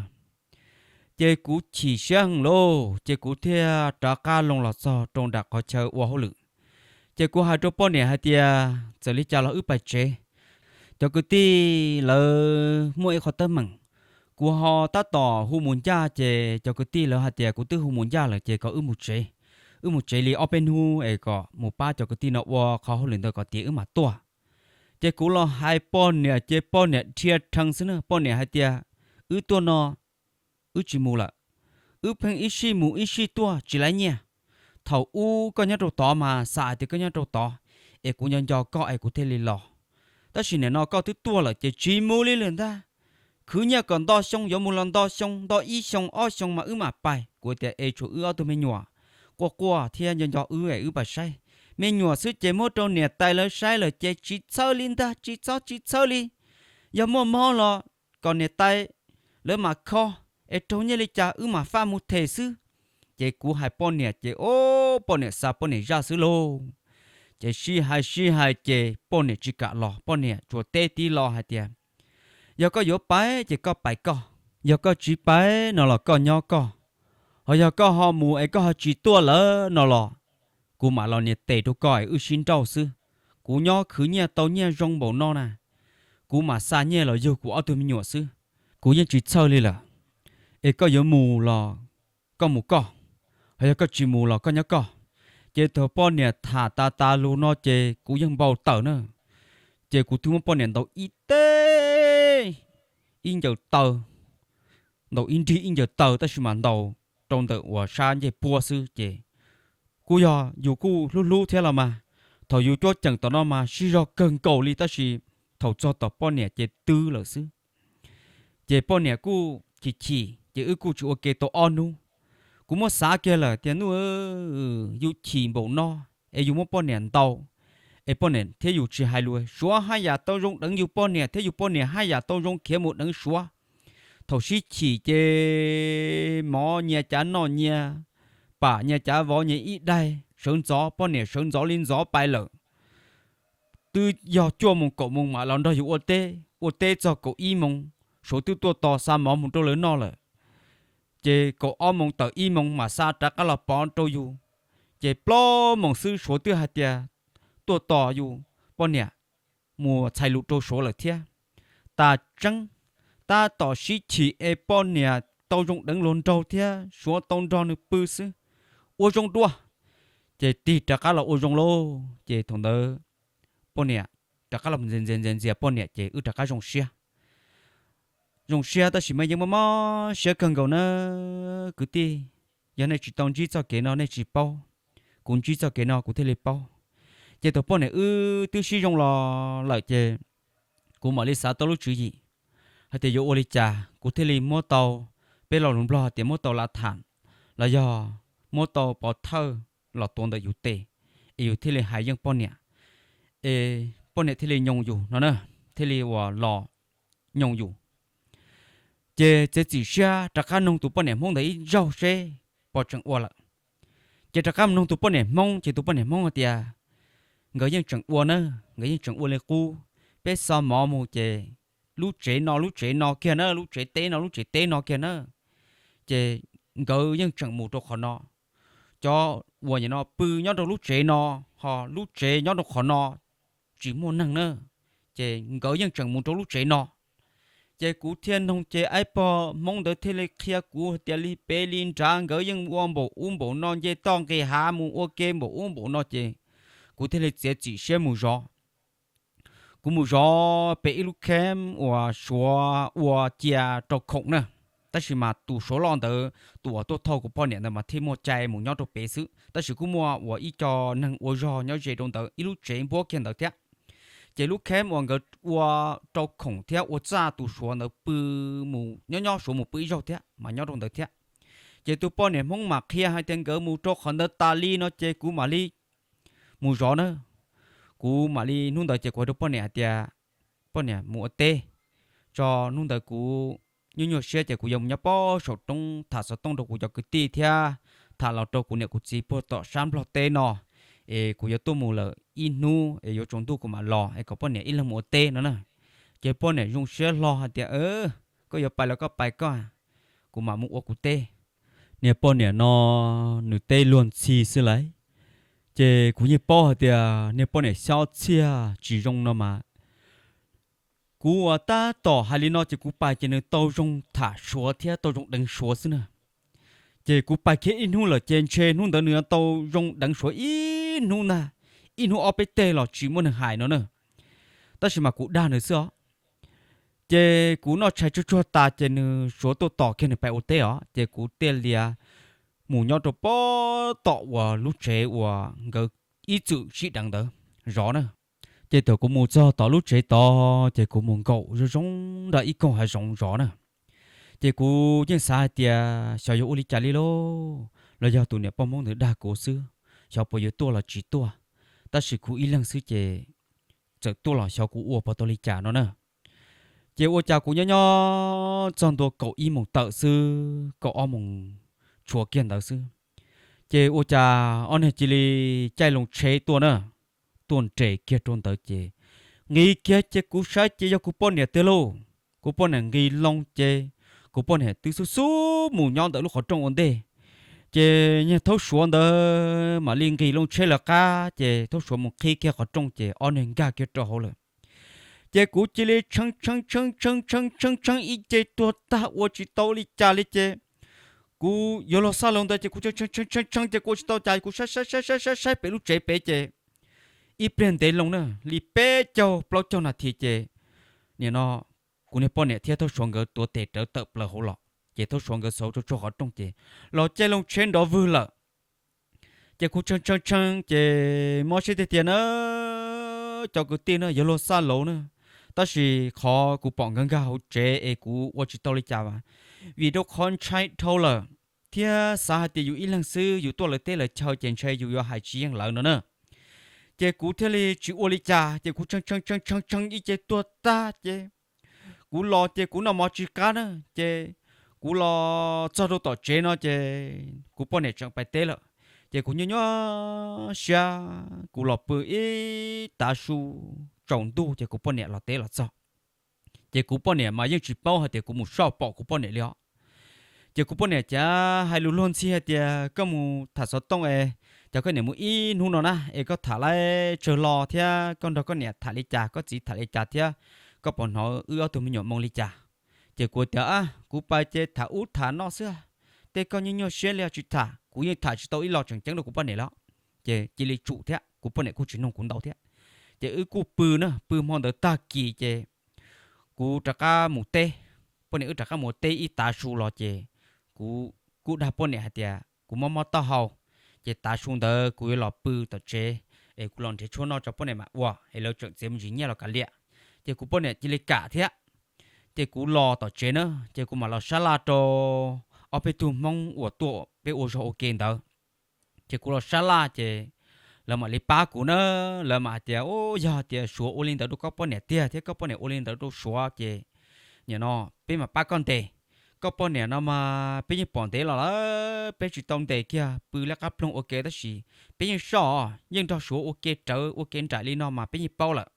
Ces kuv chim siab heev lauj, ces kuv thiaj rov qab loo los txog rau nram qhov chaw ua hauj lwm. Ces kuv hais rau poj niam hais tias, txawm li cas los wb pais tsev. Cov kwv tij lawv muaj ib qho teeb meem, kuv ho tab tom hu mus ncaj, ces cov kwv tij lawv hais tias kuv twb hu mus ncaj lawm ces kom wb mus tsev. Wb mus tsev li ob peb hnub es kom mus pab cov kwv tij no ua qhov hauj lwm ntawd kom tiav wb mam tuaj. Ces kuv los hais poj niam ces poj niam dhia rhees xwb na, poj niam hais tias, wb tuaj no wb tsis mus lawm, wb pheej ib sij mus ib sij tuaj tsis laib nyiaj. Thaum ub koj nyob rau tod mas xav hais tias koj nyob rau tod es kuv nco nco koj es kuv thiaj li los, tab sis nim no koj twb tuaj lawm ces tsis mus li lawm ntag. Khwv nyiaj kom nto xyoo, yuav mus los nto xyoo, nto ib xyoo ob xyoo mas wb mam pais. Kuv tias es tshuav wb ob tug me nyuam quaj quaj thiab nco nco wb es wb pais saib. Me nyuam xwb ces muab rau niam tais lawv saib lawm ces tsis txhawj li ntag, tsis txhob tsis txhawj li. Yog muaj mob los kom niam tais lawv mam kho, es raug nyiaj li cas wb mam faj mus them xwb. Ces kuv hais poj niam ces o, poj niam xa poj niam zaj xwb lauj. Ces sib hais sib hais ces poj niam tsis kam los, poj niam tsuas teb tib lo hais tias, yog koj yuav pais ces koj pais koj, yog koj tsis pais no los koj nyob koj, ho yog koj ho mus es koj ho tsis tuaj lawm no los kuv mam los nias tes rau koj es wb sib nrauj xwb. Kuv nyob khwv nyiaj tau nyiaj zoo npaum no na, kuv mam xa nyiaj los yug kuv ob tug me nyuam xwb, kuv yeej tsis txhawj li lawm. Es koj yuav mus los koj mus koj, ho yog koj tsis mus los koj nyob koj. Ces thaum poj niam tham tas tas lus no ces kuv yeej npau taws na, ces kuv twb muab poj niam ntaus ib teg ib ncaws taw, ntaus ib nrig ib ncaws taw tab sis mas ntaus rau ntawm uas sab ncej puab xwb ces kuj yog yus kuj hlub hlub thiab los mas, thaum yus cuab ceem tom no mas sib zog kawg nkaus li tab sis thaum txog tom poj niam ces twb lawm xwb. Ces poj niam kuj chim chim ces wb kuj tsis ua ke tau ob hnub. Kuv muab xav kiag lawm tias, nub, yus chim npaum no es yus muab poj niam ntaus, es poj niam thiab yus tsis hais lus, Suav haj yam tau zoo deev yus poj niam thiab yus poj niam haj yam tau zoo khiav mus deev Suav. Thaum sib chim ces mov nyias cav noj nyias, pam nyias cav vov nyias ib daig, sawv ntxov poj niam sawv ntxov li ntxov pais lawm. Twb yog cuaj moos kaum moos mam los nrog yus ua teb, ua teb txog kaum ib moos Suav twb tuaj tos xa mov mus rau lawv noj lawm. Ces kaum ob moos tawm ib moos mam xa rov qab los pov rau yus. Ces plaub moos xwb Suav twb hais tias tuaj tos yus poj niam mus txhais lus rau Suav lawm thiab. Tas tseeb, tab tom sib chim es poj niam tau zoo deev luag nraug thiab Suav tau nrog nws pw xwb. Ua zoo dua. Ces tig rov qab los ua zoo lauj, ces thaum ntawd poj niam rov qab los ntxias ntxias ntxias ntxias poj niam ces wb rov qab zoo siab. Zoo siab tab sis mas yeej mob mob siab kawg nkaus na kwv tij. Yog nej tsis tau ntsib txoj kev no nej tsis paub, kuv ntsib txoj kev no kuv thiaj li paub. Ces thaum poj niam wb twb sib zoo los lawm ces kuv mam li xav tau lub tswv yim hais tias yuav ua li cas kuv thiaj li muab tau, peb lo lus Nplog tias muab tau lav tham los yog muab tau pov thawj los tuav ntawm yus tes, es yus thiaj li hais yeej poj niam, es poj niam thiaj li nyoos yus no na, thiaj li uas los nyoos yus. Ces txiav txim siab rov qab noog tus poj niam Hmoob ntawd ib zaug seb puas tseem ua lawm. Ces rov qab mus noog tus poj niam Hmoob ces tus poj niam Hmoob hais tias nkawd yeej tseem ua na, nkawd yeej tseem ua li qub. Peb xa mov mus ces lub tsev no lub tsev no kiag na, lub tsev teb no lub tsev teb no kiag na. Ces nkawd yeej tseem mus rau qhov no. Cov uas nim no pw nyob rau lub tsev no, ho lub tsev nyob rau qhov no tsis muaj neeg na, ces nkawd yeej tseem mus rau lub tsev no. Ces kuv thiaj noog ces aib pog Hmoob ntawd thiaj li qhia kuv tias li pem li nrad nkawd yeej ua npaum ub npaum no, nce toj nqis hav mus ua ke npaum ub npaum no ces kuv thiaj li txiav txim siab mus zov. Kuv mus zov pem ib lub kheeb uas Suav ua cia rau khoom na, tab sis mas tus Suav loj ntawd, tus uas tuaj thauj kuv poj niam ntawd mas thiaj muaj cai mus nyob rau pem xwb, tab sis kuj muaj uas ib co neeg ua zog nyob ze rau ntawd ib lub tsev npuab kiag ntawd thiab. Ces lub kheeb uas nkawd ua rau khoom thiab ua txaj tus Suav ntawd pw mus nyob nyob Suav mus pw ib zaug thiab mas nyob rau ntawd thiab. Ces tus poj niam Hmoob mam qhia hais tias nkawd mus rau qhov ntawd tas li no ces kuv mam li mus zov na. Kuv mam li hnub ntawd ces kuv hais rau poj niam hais tias poj niam mus ua teb tso, hnub ntawd kuv nyuaj nyuaj siab ces kuv yuav mus nyob pob saum roob tham xov tooj rau kuv cov kwv tij thiab tham los rau kuv niam kuv txiv puag tom sab Nplog teb no, es kuv yuav tuaj mus lawm ib hnub es yuav tsaus ntuj kuv mam los es kom poj niam ib leeg mus ua teb no na. Ces poj niam zoo siab hlo hais tias, koj yuav pais los koj pais koj, kuv mam mus ua kuv teb. Niag poj niam no nws teb luag ntxhi xwb lauj. Ces kuv yeej paub hais tias niag poj niam xyob txiag tsis zoo no mas, kuv uas tab tom hais li no ces kuv pais ces nws tau zoo tham suav thiab tau zoo deev suav xwb na. Ces kuv pais kiag ib hnub lawm ces ntshe hnub ntawd nws tau zoo deev suav ib hnub ntag, ib hnub ob peb teg los tsis muaj neeg hais no na. Tab sis mas kuv dag nws xwb os. Ces kuv noj tshais tsuag tsuag tas ces nws suav tuaj tos kiag nws pais ua teb os, ces kuv thiaj li mus nyob rau pem tom uas lub tsev uas nkawd ib txwm sib deev ntawd zov na. Ces thaum kuv mus txog tom lub tsev tod ces kuv mus nkaum zoo zoo nram ib koog hav zoov zov na. Ces kuv yeej xav hais tias xyov yuav ua li cas li lauj, los yog tus niam poj Hmoob ntawd dag kuv xwb, xyov puas yuav tuaj los tsis tuaj. Tab sis kuv ib leeg xwb ces txawm tuaj los xyov kuv ua puas tau li cas no na. Ces ua cas kuv nyob nyob txog ntua kaum ib moos tawm xwb, kaum ob moos tshuav kiag ntawd xwb, ces ua cas ob niag cia li caij loo tsheb tuaj na, tuaj nres kiag rau ntawd ces nqis kiag ces kuv saib ces yog kuv poj niam tiag lauj. Kuv poj niam nqis loo ces kuv poj niam twb xub xub mus nyob ntawm lub qhov rooj ua ntej. Ces niag thaub suav ntawd mam li nqis loo tsheb lawv qab ces thaub suav mus qhib kiag qhov rooj ces ob niag nkag kiag rau hauv lawm. Ces kuv cia li tshee tshee tshee tshee tshee tshee tshee ib ce tuag tag ua tsis tau li cas li ces kuv yuav luag xaj laus ntawd ces kuv tshee tshee tshee tshee ces kuv ua tsis tau cas kuv saib saib saib saib saib pem lub tsev pem ces ib pliag ntev loo na li peb caug plaub caug nas this ces nim no kuv niag poj niam thiab thaub suav nkawd tuav tes rawv tawm plaws hauv los ces thaub suav nkawd xauv tsuag tsuag qhov rooj ces los caij loo tsheb nrov vwg lawm. Ces kuv tshee tshee tshee ces mob siab tiag tiag na, cov kwv tij na yuav luag xaj laus na, tab sis qhov kuv pom nkawd nkag hauv tsev es kuv ua tsis tau li cas as, vim rau qhov ntshai dhau lawm, thiab xav hais tias yus ib leeg xwb yus tuaj lawv teb lawv chaw ces ntshe yus yuav hais tsis yeej lawv no na. Ces kuv thiaj li tsis ua li cas ces kuv tshee tshee tshee tshee tshee ib ce tuag tag ces kuv los ces kuv noj mov tsis qab na, ces kuv los txog rau tom tsev no ces kuv poj niam tseem pais teb lawm. Ces kuv nyuaj nyuaj siab kuv los pw ib tav su, tsaus ntuj ces kuv poj niam los teb los txog. Ces kuv poj niam mas yeej tsis paub hais tias kuv mus soj pom kuv poj niam li os. Ces kuv poj niam cav hais lus luag ntxhi hais tias koj mus tham xov tooj es, cas koj niam mus ib hnub no na es koj tham lawm tsawg lo thiab koj nrog koj niam tham li cas koj txiv tham li cas thiab koj puas hnov wb ob tug me nyuam moo li cas. Ces kuv tias kuv pais ces tham ub tham no xwb, tej koj nyuaj nyuaj siab li tsis tham, kuv yeej tham tsis tau ib lo tseem ceeb rau kuv poj niam li. Ces cia li tsum thiab kuv poj niam kuj tsis noog kuv ntau thiab. Ces wb kuj pw na, pw hmo ntawd tag kis ces kuv rov qab mus teb, poj niam wb rov qab mus teb ib tav su los ces kuv kuj dag poj niam hais tias kuv mob mob taub hau, ces tav su ntawd kuv yuav los pw tom tsev es kuv los nrhiav tshuaj noj tso poj niam mam ua es lawv tseem txiav me ntsis nyiaj los kav liam. Ces kuv poj niam cia li kam thiab. Ces kuv los tom tsev na ces kuv mam los sab laj rau ob peb tug Hmoob uas tuaj peb ua zog ua ke ntawd. Ces kuv los sab laj ces lawv mam li pab kuv na, lawv mam hais tias u, yog tias suav ua li ntawd rau koj poj niam tiag thiab koj poj niam ua li ntawd rau suav ces nim no peb mam pab koj ntes. Koj poj niam no mas peb yeej pom ntev los lawm, peb tsis tau ntes kiag, pw liab qab ploog ua ke tab sis peb yeej soj, yeej nrog suav ua ke rawv ua ke nraim li no mas peb yeej paub lawm,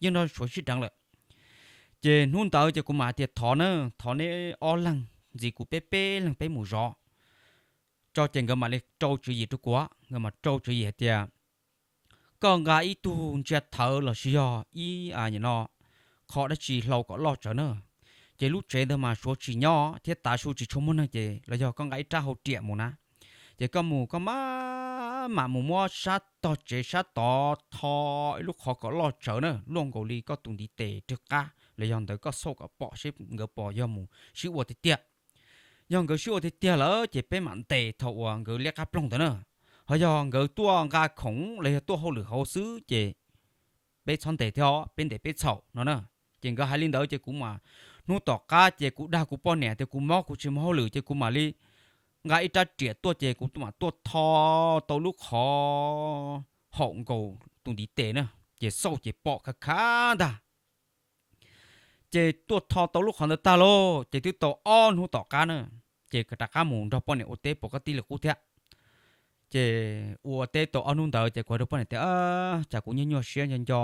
yeej nrog suav sib deev lawm. Ces hnub ntawd ces kuv mam hais tias thov na, thov neb ob leeg ntxiv kuv peb peb leeg peb mus zov tso ces nkawd mam li rau tswv yim rau kuv, nkawd mam rau tswv yim hais tias koj nqa ib tug ntsia thawv los sis yog ib no qho dab tsi hlau kom loj tsawv na. Ces lub tsev ntawd mas suav tsis nyob thiab tav su tsis tshua muaj neeg ces los yog koj nqa ib rab hau riam mus na. Ces koj mus koj mam mus muab sab tog tsev sab tod tho ib lub qhov kom loj tsawv na, luaj nkaus li koj tus ntiv tes rwg qab los yog ntawd koj xauj kom pom seb nkawd puas yog mus sib ua tiag tiag. Yog nkawd sib ua tiag tiag lawm ces peb mam ntes thaum uas nkawd liab qab ploog ntawd na. Ho yog nkawd tuaj nqa khoom los yog tuaj hauj lwm hauv xwb ces peb txhob ntes thiab, peb ntes peb txhaum no na. Ces nkawd hais li ntawd ces kuv mam, hnub tom qab ces kuv dag kuv poj niam tias kuv mob kuv tsis muaj hauj lwm ces kuv mam li nqa ib rab riam tuaj ces kuv mam tuaj tho tau lub qhov haum nkaus tus ntiv tes na, ces xauj ces pom khav khav ntag. Ces tuaj tho tau lub qhov ntawd tag lauj ces twb tau ob hnub tom qab na, ces rov qab mus nrog poj niam ua teb pom koj tij li qub thiab. Ces ua teb tau ob hnub ntawd ces kuv hais rau poj niam tias, cas kuv nyuaj nyuaj siab nco nco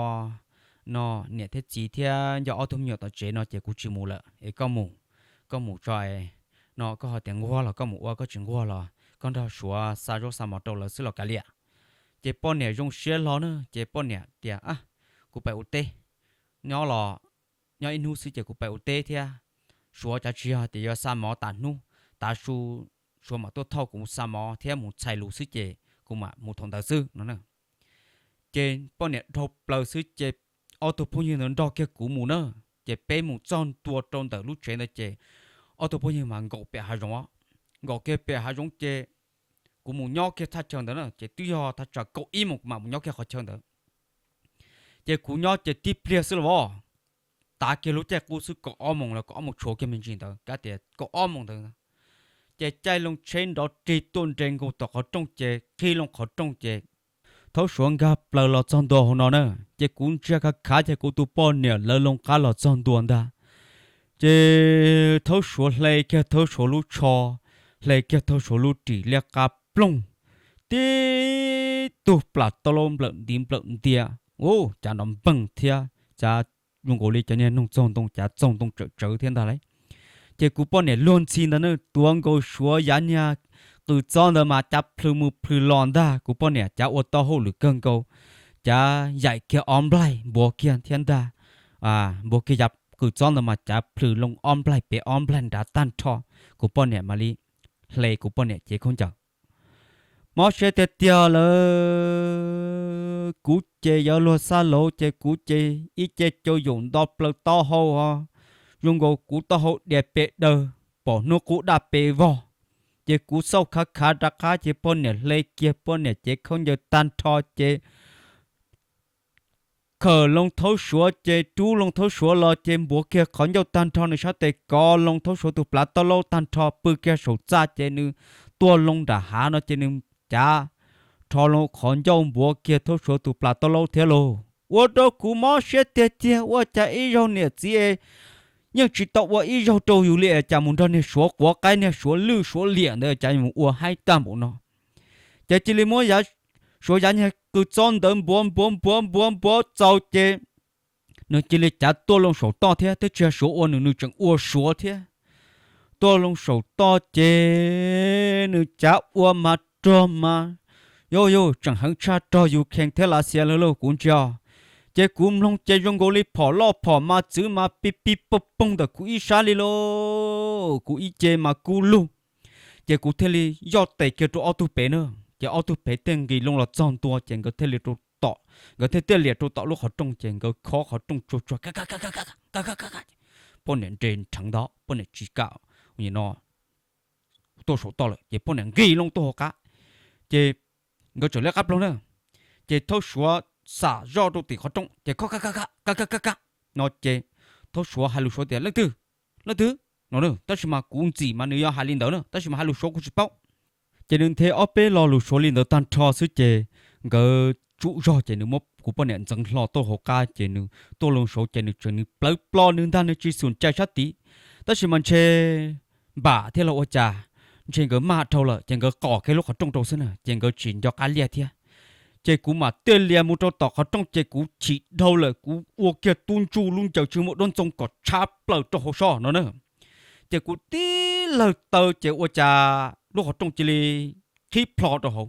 no niam thiab txiv thiab nco ob tug me nyuam tom tsev no ces kuv tsis mus lawm es koj mus, koj mus tso es no koj ho tias nquag los koj mus ua, koj tsis nquag los koj nrog Suav xa zaub xa mov rau lawv xwb los kav liam. Ces poj niam zoo siab hlo na, ces poj niam tias, kuv pais ua teb, nyob los nyob ib hnub xwb ces kuv pais ua teb thiab. Suav cav tsis yog tias yuav xa mov tas hnub, tav su Suav mam tuaj thauj kuv xa mov thiab mus txhais lus xwb ces kuv mam mus thaum ntawd xwb no. Ces poj niam dhau plaws xwb ces ob tug phooj ywg ntawd nrog kiag kuv mus na. Ces peb mus txog ntua rau ntawm lub tsev ntawd ces ob tug phooj ywg mas nkaum pem hav zoov os. Nkaum kiag pem hav zoov ces kuv mus nyob kiag thaj chaw ntawd na, ces twb yog thaj tsam kaum ib moos kuv mam mus nyob kiag qhov chaw ntawd. Ces kuv nyob ces tib pliag xwb los, tav kiag lub caij qub xwb, kaum ob moos los kaum ob moos tshuav kiag me ntsis ntawd, kav tias kaum ob moos ntawd. Ces caij loo tsheb nrov rig tuaj nres nkaus tom qhov rooj ces qhib loo qhov rooj ces Thaub Suav nkag plaws los txog ntua hauv no na. Ces kuv ntsia khav khav ces kuv tus poj niam lawv loo qab los txog ntua ntag. Ces Thaub Suav hle kiag Thaub Suav lub tsho, hle kiag Thaub Suav lub ris liab qab ploog, tib tug plas taub laub nplawm ntiv nplawm ntia, u, cav nrov npeeg thiab cav zoo nkaus li cov niag noog txaug ntoo, cav txaug ntoo tsawm tsawv thiab ntag lauj. Ces kuv poj niam luag ntxhi ntawd na, tuav nkaus Suav yav niag qws txob ntawd mas cav plhws mus plhws los ntag. Kuv poj niam cav ua tau hauj lwm kawg nkaus, cav yaim kiag ob nplaig npuav kiag thiab ntag. Npuav kiag yav qws txob ntawd mas cav plhws loo ob nplaig pem ob nplaig nrad tag nrho. Kuv poj niam mam li hle kuv poj niam cev khaub ncaws. Mob siab tiag tiag lawm, kuv ces yuav luag xa lauv ces kuv ces ib ce cau yaum nto plaws taub hau os, zoo nkaus kuv taub hau dias pes daws, pom hnub qub daj pes vog. Ces kuv xauj khav khav rov qab ces poj niam hle kiag poj niam cev khaub ncaws tag nrho ces khawm loo Thaub Suav ces rub loo Thaub Suav los ces npuav kiag qhov ncauj tag nrho nws sab tes, kov loo Thaub Suav tus plav taub laub tag nrho pw kiag saum txaj ces nws tuaj loo nram hav no ces nws cav rho loo qhov ncauj npuav kiag Thaub Suav tus plav taub laub thiab lauj. Ua rau kuv mob siab tiag tiag, ua cas ib zaug niam txiv yeej tsis tau ua ib zaug rau yus li es cas mus nrog niag Suav quav qaib niag Suav lwj Suav liam ntawd cas mus ua haib tag npaum no. Ces cia li muab Suav yav niag qws txob ntawd npuav npuav npuav npuav npuav txaus ces nws cia li cav tuaj loo saum toj thiab, twb tsis yog Suav ua nws, nws tseem ua Suav thiab. Tuaj loo saum toj ces nws cav ua mas rog mas, yus yus tseem heev tshaj rog Ukraine thiab Lav Xias lawm lauj kuv ntsia. Ces kuv mloog ces zoo nkaus li phom loj phom mas txwv mas pib pib poog poog ntawm kuv ib sab li lauj, kuv ib ce mas kub lug. Ces kuv thiaj li yoj tes kiag rau ob tug pem na, ces ob tug pem thiaj nqis loo los txog ntua ces nkawd thiaj li rau tom, nkawd thiaj tiaj liam rau tom lub qhov rooj ces nkawd khob qhov rooj tsuag tsuag, poj niam nres nrheev ntag, poj niam tsis kam no tuaj saum toj lawm ces poj niam nqis loo tuaj hauv qab. Ces nkawd tseem liab qab ploog na, ces Thaub Suav xam zoj rau tim qhov rooj ces khob ka ka ka ka ka ka ka ka no ces Thaub Suav hais lus Suav tias leej twg, leej twg no, tab sis mas kuv ntxim mas nws yuav hais li ntawd na, tab sis mas hais lus Suav kuv tsis paub. Ces nws nthe ob peb lo lus Suav li ntawd tag nrho xwb ces nkawd tsum zog ces nws muab kuv poj niam ntxeev hlo tuaj hauv qab ces nws tuaj loo saud ces nws tseem nws plawv plo nws ntag, nws tsis xum cai sab tid. Tab sis mas ntshe npam thiab los ua cas, ntshe nkawd maj dhau lawm ces nkawd qos kiag lub qhov rooj rau xwb na, ces nkawd tsis nco qab liaj thiab. Ces kuv mam tiaj lias mus rau tom qhov rooj ces kuv chim dhau lawm, kuv ua kiag tub ntsuj lub ncaws tsis muaj duab ntxoo kom tshab plaws rau hauv soj no na. Ces kuv tib lawg taw ces ua cas lub qhov rooj cia li qhib plho rau hauv.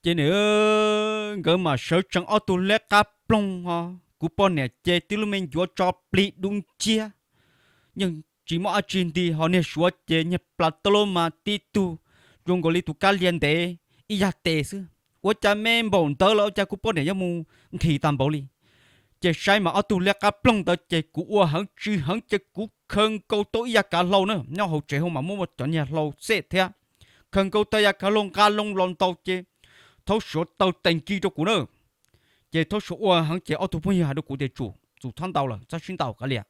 Ces nws, nkawd mam sawv tsees ob tug liab qab ploog ho, kuv poj niam ces tib lub me ncuav tso plig dub nciab, yeej tsis muaj dab tsi nti, ho niag Suav ces niag plas taub laub mas tib tug zoo nkaus li tus kab lia ntev ib yag tes xwb. Ua cas me npaum ntawd los ua cas kuv poj niam yuav mus nqhis tag npaum li. Ces saib mas ob tug liab qab ploog ntawd ces kuv ua heev tsis heev ces kuv khaws nkaus tau ib yam kav hlau na, nyob hauv tsev hauv mas muaj cov niag hlau xej thiab, khaws nkaus tau yam kav hlau nqa loo los ntaus ces Thaub Suav taw tes nkig rau kuv na. Ces Thaub Suav ua heev ces ob tug phooj ywg hais rau kuv tias tsum, tsum txhob ntaus lawm, txhob sib ntaus kav liam,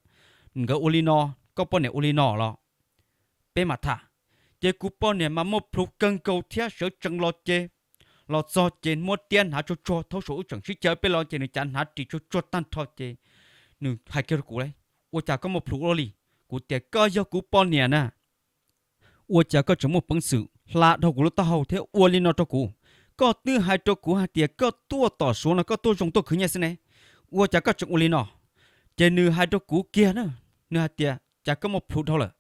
nkawd ua li no, koj poj niam ua li no los peb mam tham. Ces kuv poj niam mas muaj plhus kawg nkaus thiab sawv tsees los ces, los txog ces muab tiab hnav tsuag tsuag, Thaub Suav wb tseem sib cav peb los ces nws cav hnav ris tsuag tsuag tag nrho ces nws hais kiag rau kuv li, ua cas koj muaj plhus ua luaj li? Kuv tias koj yog kuv poj niam na, ua cas koj tseem muaj peev xwm hla dhau kuv lub taub hau thiab ua li no rau kuv? Koj twb hais rau kuv hais tias koj tuaj tom Suav no koj tuaj zoo tuaj khwv nyiaj xwb ne, ua cas koj tseem ua li no? Ces nws hais rau kuv kiag na, nws hais tias cas koj muaj plhus dhau lawm,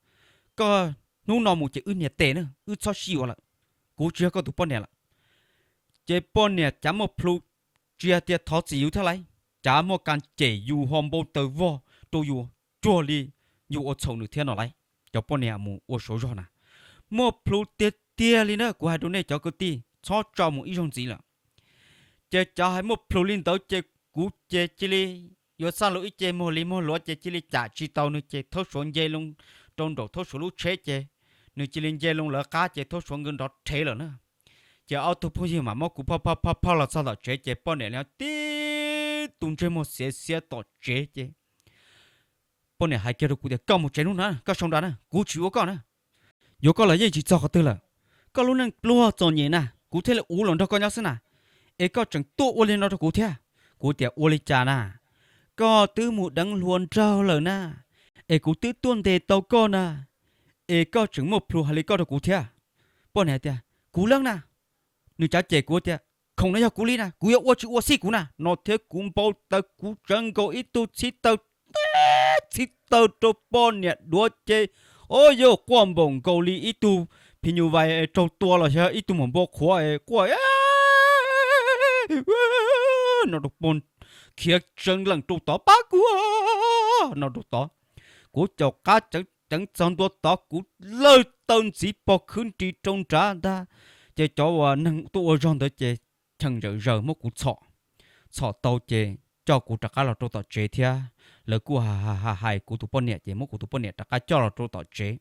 koj hnub no mus ces wb niam tes na, wb txhob sib yuav lawm, kuv tsis yog koj tus poj niam lawm. Ces poj niam cav muaj plhu, tsis hais tias thov txim yus thiab lauj, cav muaj kas cem yus ho npau taws vog rau yus, cuag li yus ua txhaum nws thiab no lauj. Cov poj niam mus ua saud zog na, muaj plhu tiag tiag li na, kuv hais rau nej cov kwv tij txhob tso mus ib zaug ntxiv lawm. Ces cov hais muaj plhu li ntawd ces kuv ces cia li yuav xaj lus ib ce muag li muag luav ces cia li cam tsis tau nws ces thaub suav nce loo rau nraum thaub suav lub tsheb ces nws cia li nce loo lawv qab ces thaub suav nkawd nrov rhev lawm na. Ces ob tug phooj ywg mam muab kuv phoj phoj phoj los txog tom tsev ces poj niam li tib tug ntsej muag xiav xiav tom tsev ces poj niam hais kiag rau kuv tias koj mus tsev hnub no, koj sau nra na, kuv tsis yuav koj na. Yuav koj los yeej tsis txog qhov twg lawm, koj lub neej pluag txom nyem na kuv thiaj li ua los nrog koj nyob xwb na, es koj tseem tuaj ua li no rau kuv thiab. Kuv tias ua li cas na, koj twb mus deev hluas nraug lawm na, es kuv twb tuaj ntes tau koj na, es koj tseem muaj plhu hais li koj rau kuv thiab. Poj niam tias kuv leej na, nws cav cem kuv tias khoom no yog kuv li na, kuv yuav ua tsis ua xij kuv na no thiab kuv npau taws kuv tsawv nkaus ib tug txhib taw, txhib taw rau poj niam duav ces, o yog quaj npaum nkaus li ib tug phim nyuj vais raug tua los yog ib tug maum npua qhuav quaj no rau poj, khiav tseev leej rau tod pab kuv no rau tod. Kuv caum qab ceev txog ntua tod kuv lawg taw ntxiv pog khwb nris rau nrad ntag. Ces cov uas neeg tuaj ua zog ntawd ces cheem zawm zaws muab kuv txhom, txhom tau ces coj kuv rov qab los rau tom tsev thiab. Lawv kuj hais hais kuv tus poj niam ces muab kuv tus poj niam rov qab coj los rau tom tsev.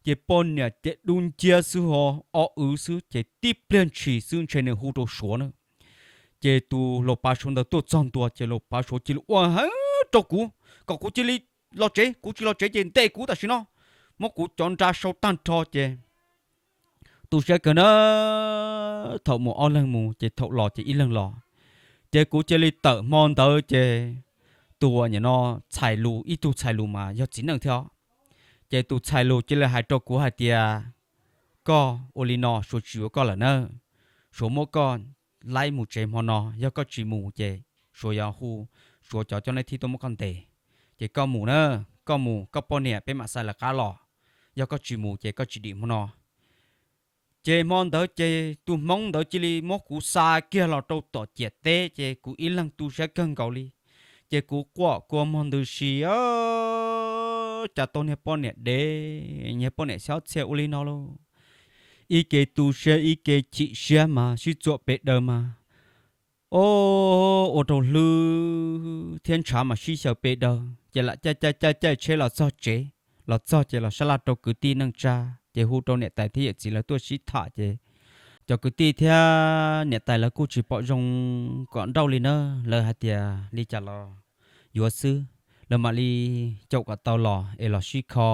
Ces poj niam ces dub nciab xwb ho, o wv xwb ces tib pliag ntshis xwb ntshe nws hu rau Suav na. Ces tus laus pav Suav ntawd tuaj txog ntua ces laus pav Suav cia li ua heev rau kuv kom kuv cia li los tsev, kuv tsis los tsev ces ntes kuv tam sim no, muab kuv cov nra sau tag nrho ces tu siab kawg na. Thaum mus ob leeg mus ces thaum los ces ib leeg los. Ces kuv cia li tawm hmo ntawd ces tus uas nim no txhais lus, ib tug txhais lus mas yog txiv neej thiab os. Ces tus txhais lus cia li hais rau kuv hais tias koj ua li no Suav tsis yuav koj lawm na, Suav muab koj laib mus tsev hmo no, yog koj tsis mus ces Suav yuav hu Suav cov coj nej thib tuaj muab koj ntes. Ces koj mus na, koj mus koj poj niam peb mam xaiv lawv qab los, yog koj tsis mus ces koj tsis dim hmo no. Ces hmo ntawd ces tus hmoob ntawd cia li muab kuv xa kiag los rau tom ciam teb ces kuv ib leeg tu siab kawg nkaus li. Ces kuv quaj kua muag ntws si, cas tau niag poj niam dev, niag poj niam xyob txhia ua li no lauj. Ib ke tu siab ib ke chim siab mas sib txuam pes daws mas, o, ua rau hlwb thiab ntshav mas sib xyaw pes daws ces lam caij caij caij caij tsheb los txog tsev. Los txog ces los sab laj rau kwv tij neej tsa, ces hu rau niam tais thiab yawm txiv lawv tuaj sib tham ces cov kwv tij thiab niam tais lawv kuj tsis pom zoo kom nrauj li na. Lawv hais tias li cas los yuav xwb, lawv mam li caum kom tau los es los sib kho,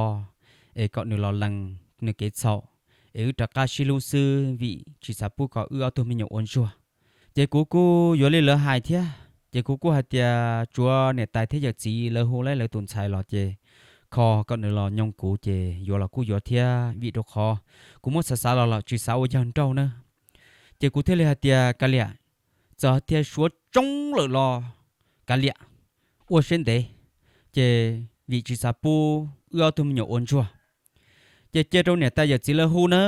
es kom nws los lees nws kev txhaum, es wb rov qab sib hlub xwb vim tsis xav pub kom wb ob tug me nyuam ua ntsuag. Ces kuv kuj yuav li lawv hais thiab, ces kuv kuj hais tias tsuav niam tais thiab yawm txiv lawv hu lawv tus ntxhais los ces kho kom nws los nyoog kuv ces yuav los kuj yuav thiab vim rau qhov kuv muab xav xav los lawm tsis xav ua yawg nrauj na. Ces kuv thiaj li hais tias kav liam, txawm tias Suav tsoob lawm los kav liam, ua siab ntev, ces vim tsis xav pub wb ob tug me nyuam ua ntsuag. Ces cia rau niam tais yawm txiv lawv hu na,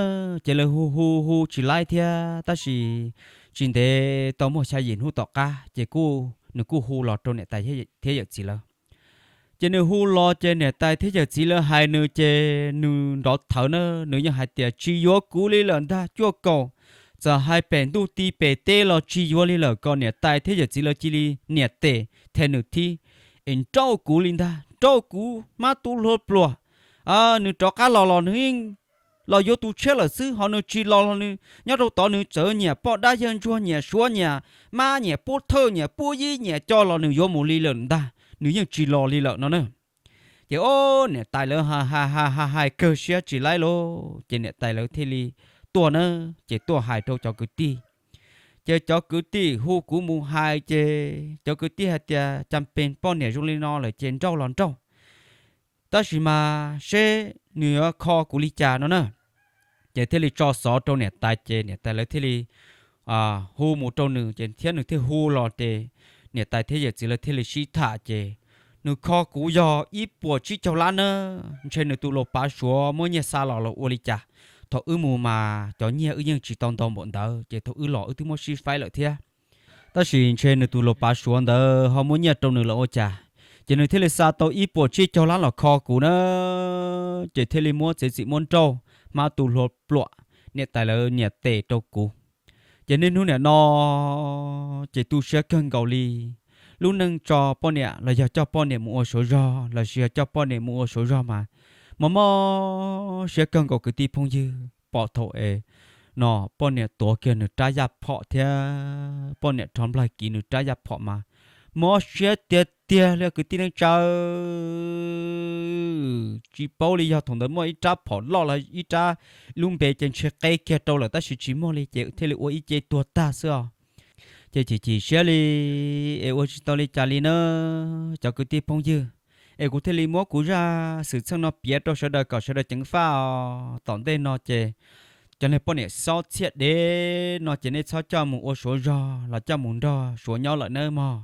ces lawv hu hu hu tsis laib thiab tab sis tsis ntev tau muaj xya yim hnub tom qab ces kuj nws kuj hu los rau niam tais thiab yawm txiv lawv. Ces nws hu los ces niam tais thiab yawm txiv lawv hais nws ces nws nrov thawv na, nws yeej hais tias tsis yuav kuv li lawm ntag cuaj kaum, txawm hais pem ntuj ti pem teb los tsis yuav li lawm kom niam tais thiab yawm txiv lawv cia li niam tes them nws thib, es nrauj kuv li ntag, nrauj kuv hmab tub hlua pluag. Nws rov qab los los nws yeej los yuav tus tshiab lawm xwb, ho nws tsis los los nws nyob rau tod nws txawm nyiam poj dab yawg ntsuag nyiam Suav nyiam mab nyiam pub thawj nyiam pub yib nyiam co los nws yuav mus li lawm ntag, nws yeej tsis los li lawm no na. Ces o, niam tais lawv hais hais hais kawg siab tsis laib lauj, ces niam tais lawv thiaj li tuaj na, ces tuaj hais rau cov kwv tij. Ces cov kwv tij hu kuv mus hais ces cov kwv tij hais tias cas pes poj niam zoo li no lawm ces nrauj los nrauj, tab sis mas seb nws yuav kho kuv li cas no na. Ces thiaj li tso xov rau niam tais ces niam tais lawv thiaj li hu mus rau nws ces thiab nws thiaj hu los ces niam tais thiab yawm txiv lawv thiaj li sib tham ces nws kho kuv yog ib puas tsib caug lab na. Ntshe nws tus laus pav Suav muab nyiaj xa los los ua li cas. Thaum wb mus mas cov nyiaj wb yeej tsis tau ntau npaum ntawd, ces thaum wb los wb twb muab sib faib lawm thiab. Tab sis ntshe nws tus laus pav Suav ntawd ho muab nyiaj rau nws los ua cas, ces nws thiaj li xa tau ib puas tsib caug lab los kho kuv na. Ces thiaj li muab txiav txim muab nrauj, hmab tu hlua pluam, niam tais lawv niam tes rau kuv. Ces niaj hnub niam no ces tu siab kawg nkaus li. Lub neej tso poj niam los yog coj poj niam mus ua Suav zog los sis yog coj poj niam mus ua Suav zog mas mob mob siab kawg nkaus kwv tij phooj ywg. Pom thaum es no poj niam tuav kiag nws rab yaj phom thiab poj niam rho nplaig kiv nws rab yaj phom mas mob siab tiag tiag li kwv tij neej tsa. Tsis paub li yog thaum ntawd muaj ib rab phom loj los ib rab, lub npe ces ntshe qe kiag rau lawm tab sis tsis muaj li ces thiaj li ua ib ce tuag tag xwb os. Ces chim chim siab li es ua tsis tau li cas li na cov kwv tij phooj ywg. Es kuv thiaj li muab kuv zaj xwm txheej no piav rau sawv daws kom sawv daws ceev faj os. Tom ntej no ces cov niag poj niam xob txhiaj dev no ces nej txhob coj mus ua Suav zog los coj mus nrog Suav nyob lawm nawb mog.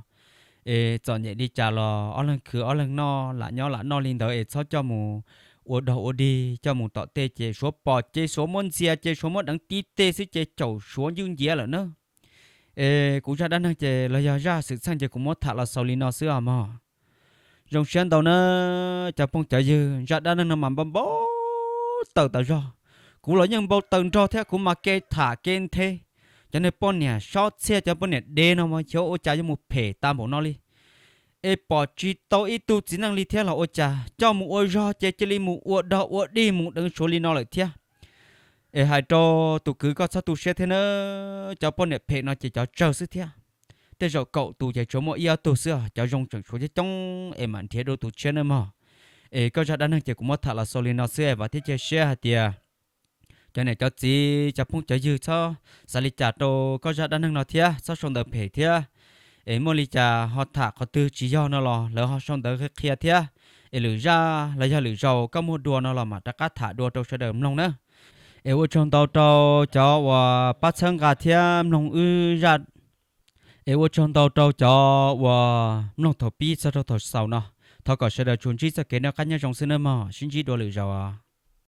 Es txom nyem li cas los ob leeg khwv ob leeg noj, lam nyob lam noj li ntawd es txhob coj mus ua dog ua dig, coj mus tom tej ces Suav pom ces Suav muab ntxias ces Suav muab deev tib teg xwb ces caum Suav ncwj nciav lawm na. Es kuv zaj dab neeg ces los yog zaj xwm txheej ces kuv muab tham los xaus li no xwb os mog. Zoo siab ntau na cov phooj cov ywg, zaj dab neeg no mas npau npau taws tas zog. Kuv los yeej npau taws nrog thiab kuv mas kev tham kev nthe. Cov niag poj niam xob txhiaj cov poj niam dev no mas xyov ua cas yuav mus phem tas npaum no li. Es pom tsis tau ib tug txiv neej li thiab los ua cas coj mus ua zog ces cia li mus ua dog ua dig mus deev Suav li no lawm thiab. Es hais rau tus kwv koj txhob tu siab thiab na, cov poj niam phem no ces cov tsawg xwb thiab. Tej zaum kaum tus ces tsuas muaj ib ob tug xwb, cov zoo tseem tshuav coob coob es mam nrhiav dua tus tshiab nawb mog. Es koj zaj dab neeg ces kuv muab tham los xaus li no xwb es vam thiab cia siab hais tias cov niam cov txiv cov phooj cov ywg txhob xav li cas rau koj zaj dab neeg no thiab txhob sau ntawv phem thiab. Es muaj li cas ho tham qhov twg tsis yog no los lawv ho sau ntawv qhia thiab. Es lwm zaj los yog lwm zaus koj muaj dua no los mam rov qab tham dua rau sawv daws mloog na. Es ua tsaug ntau rau cov uas pab txhawb nqa thiab mloog wb zaj. Es ua tsaug ntau rau cov uas mloog thaum pib txog rau thaum xaus no. Thov kom sawv daws tsuas ntsib txoj kev noj qab nyob zoo xwb nawb mog, sib ntsib dua lwm zaus.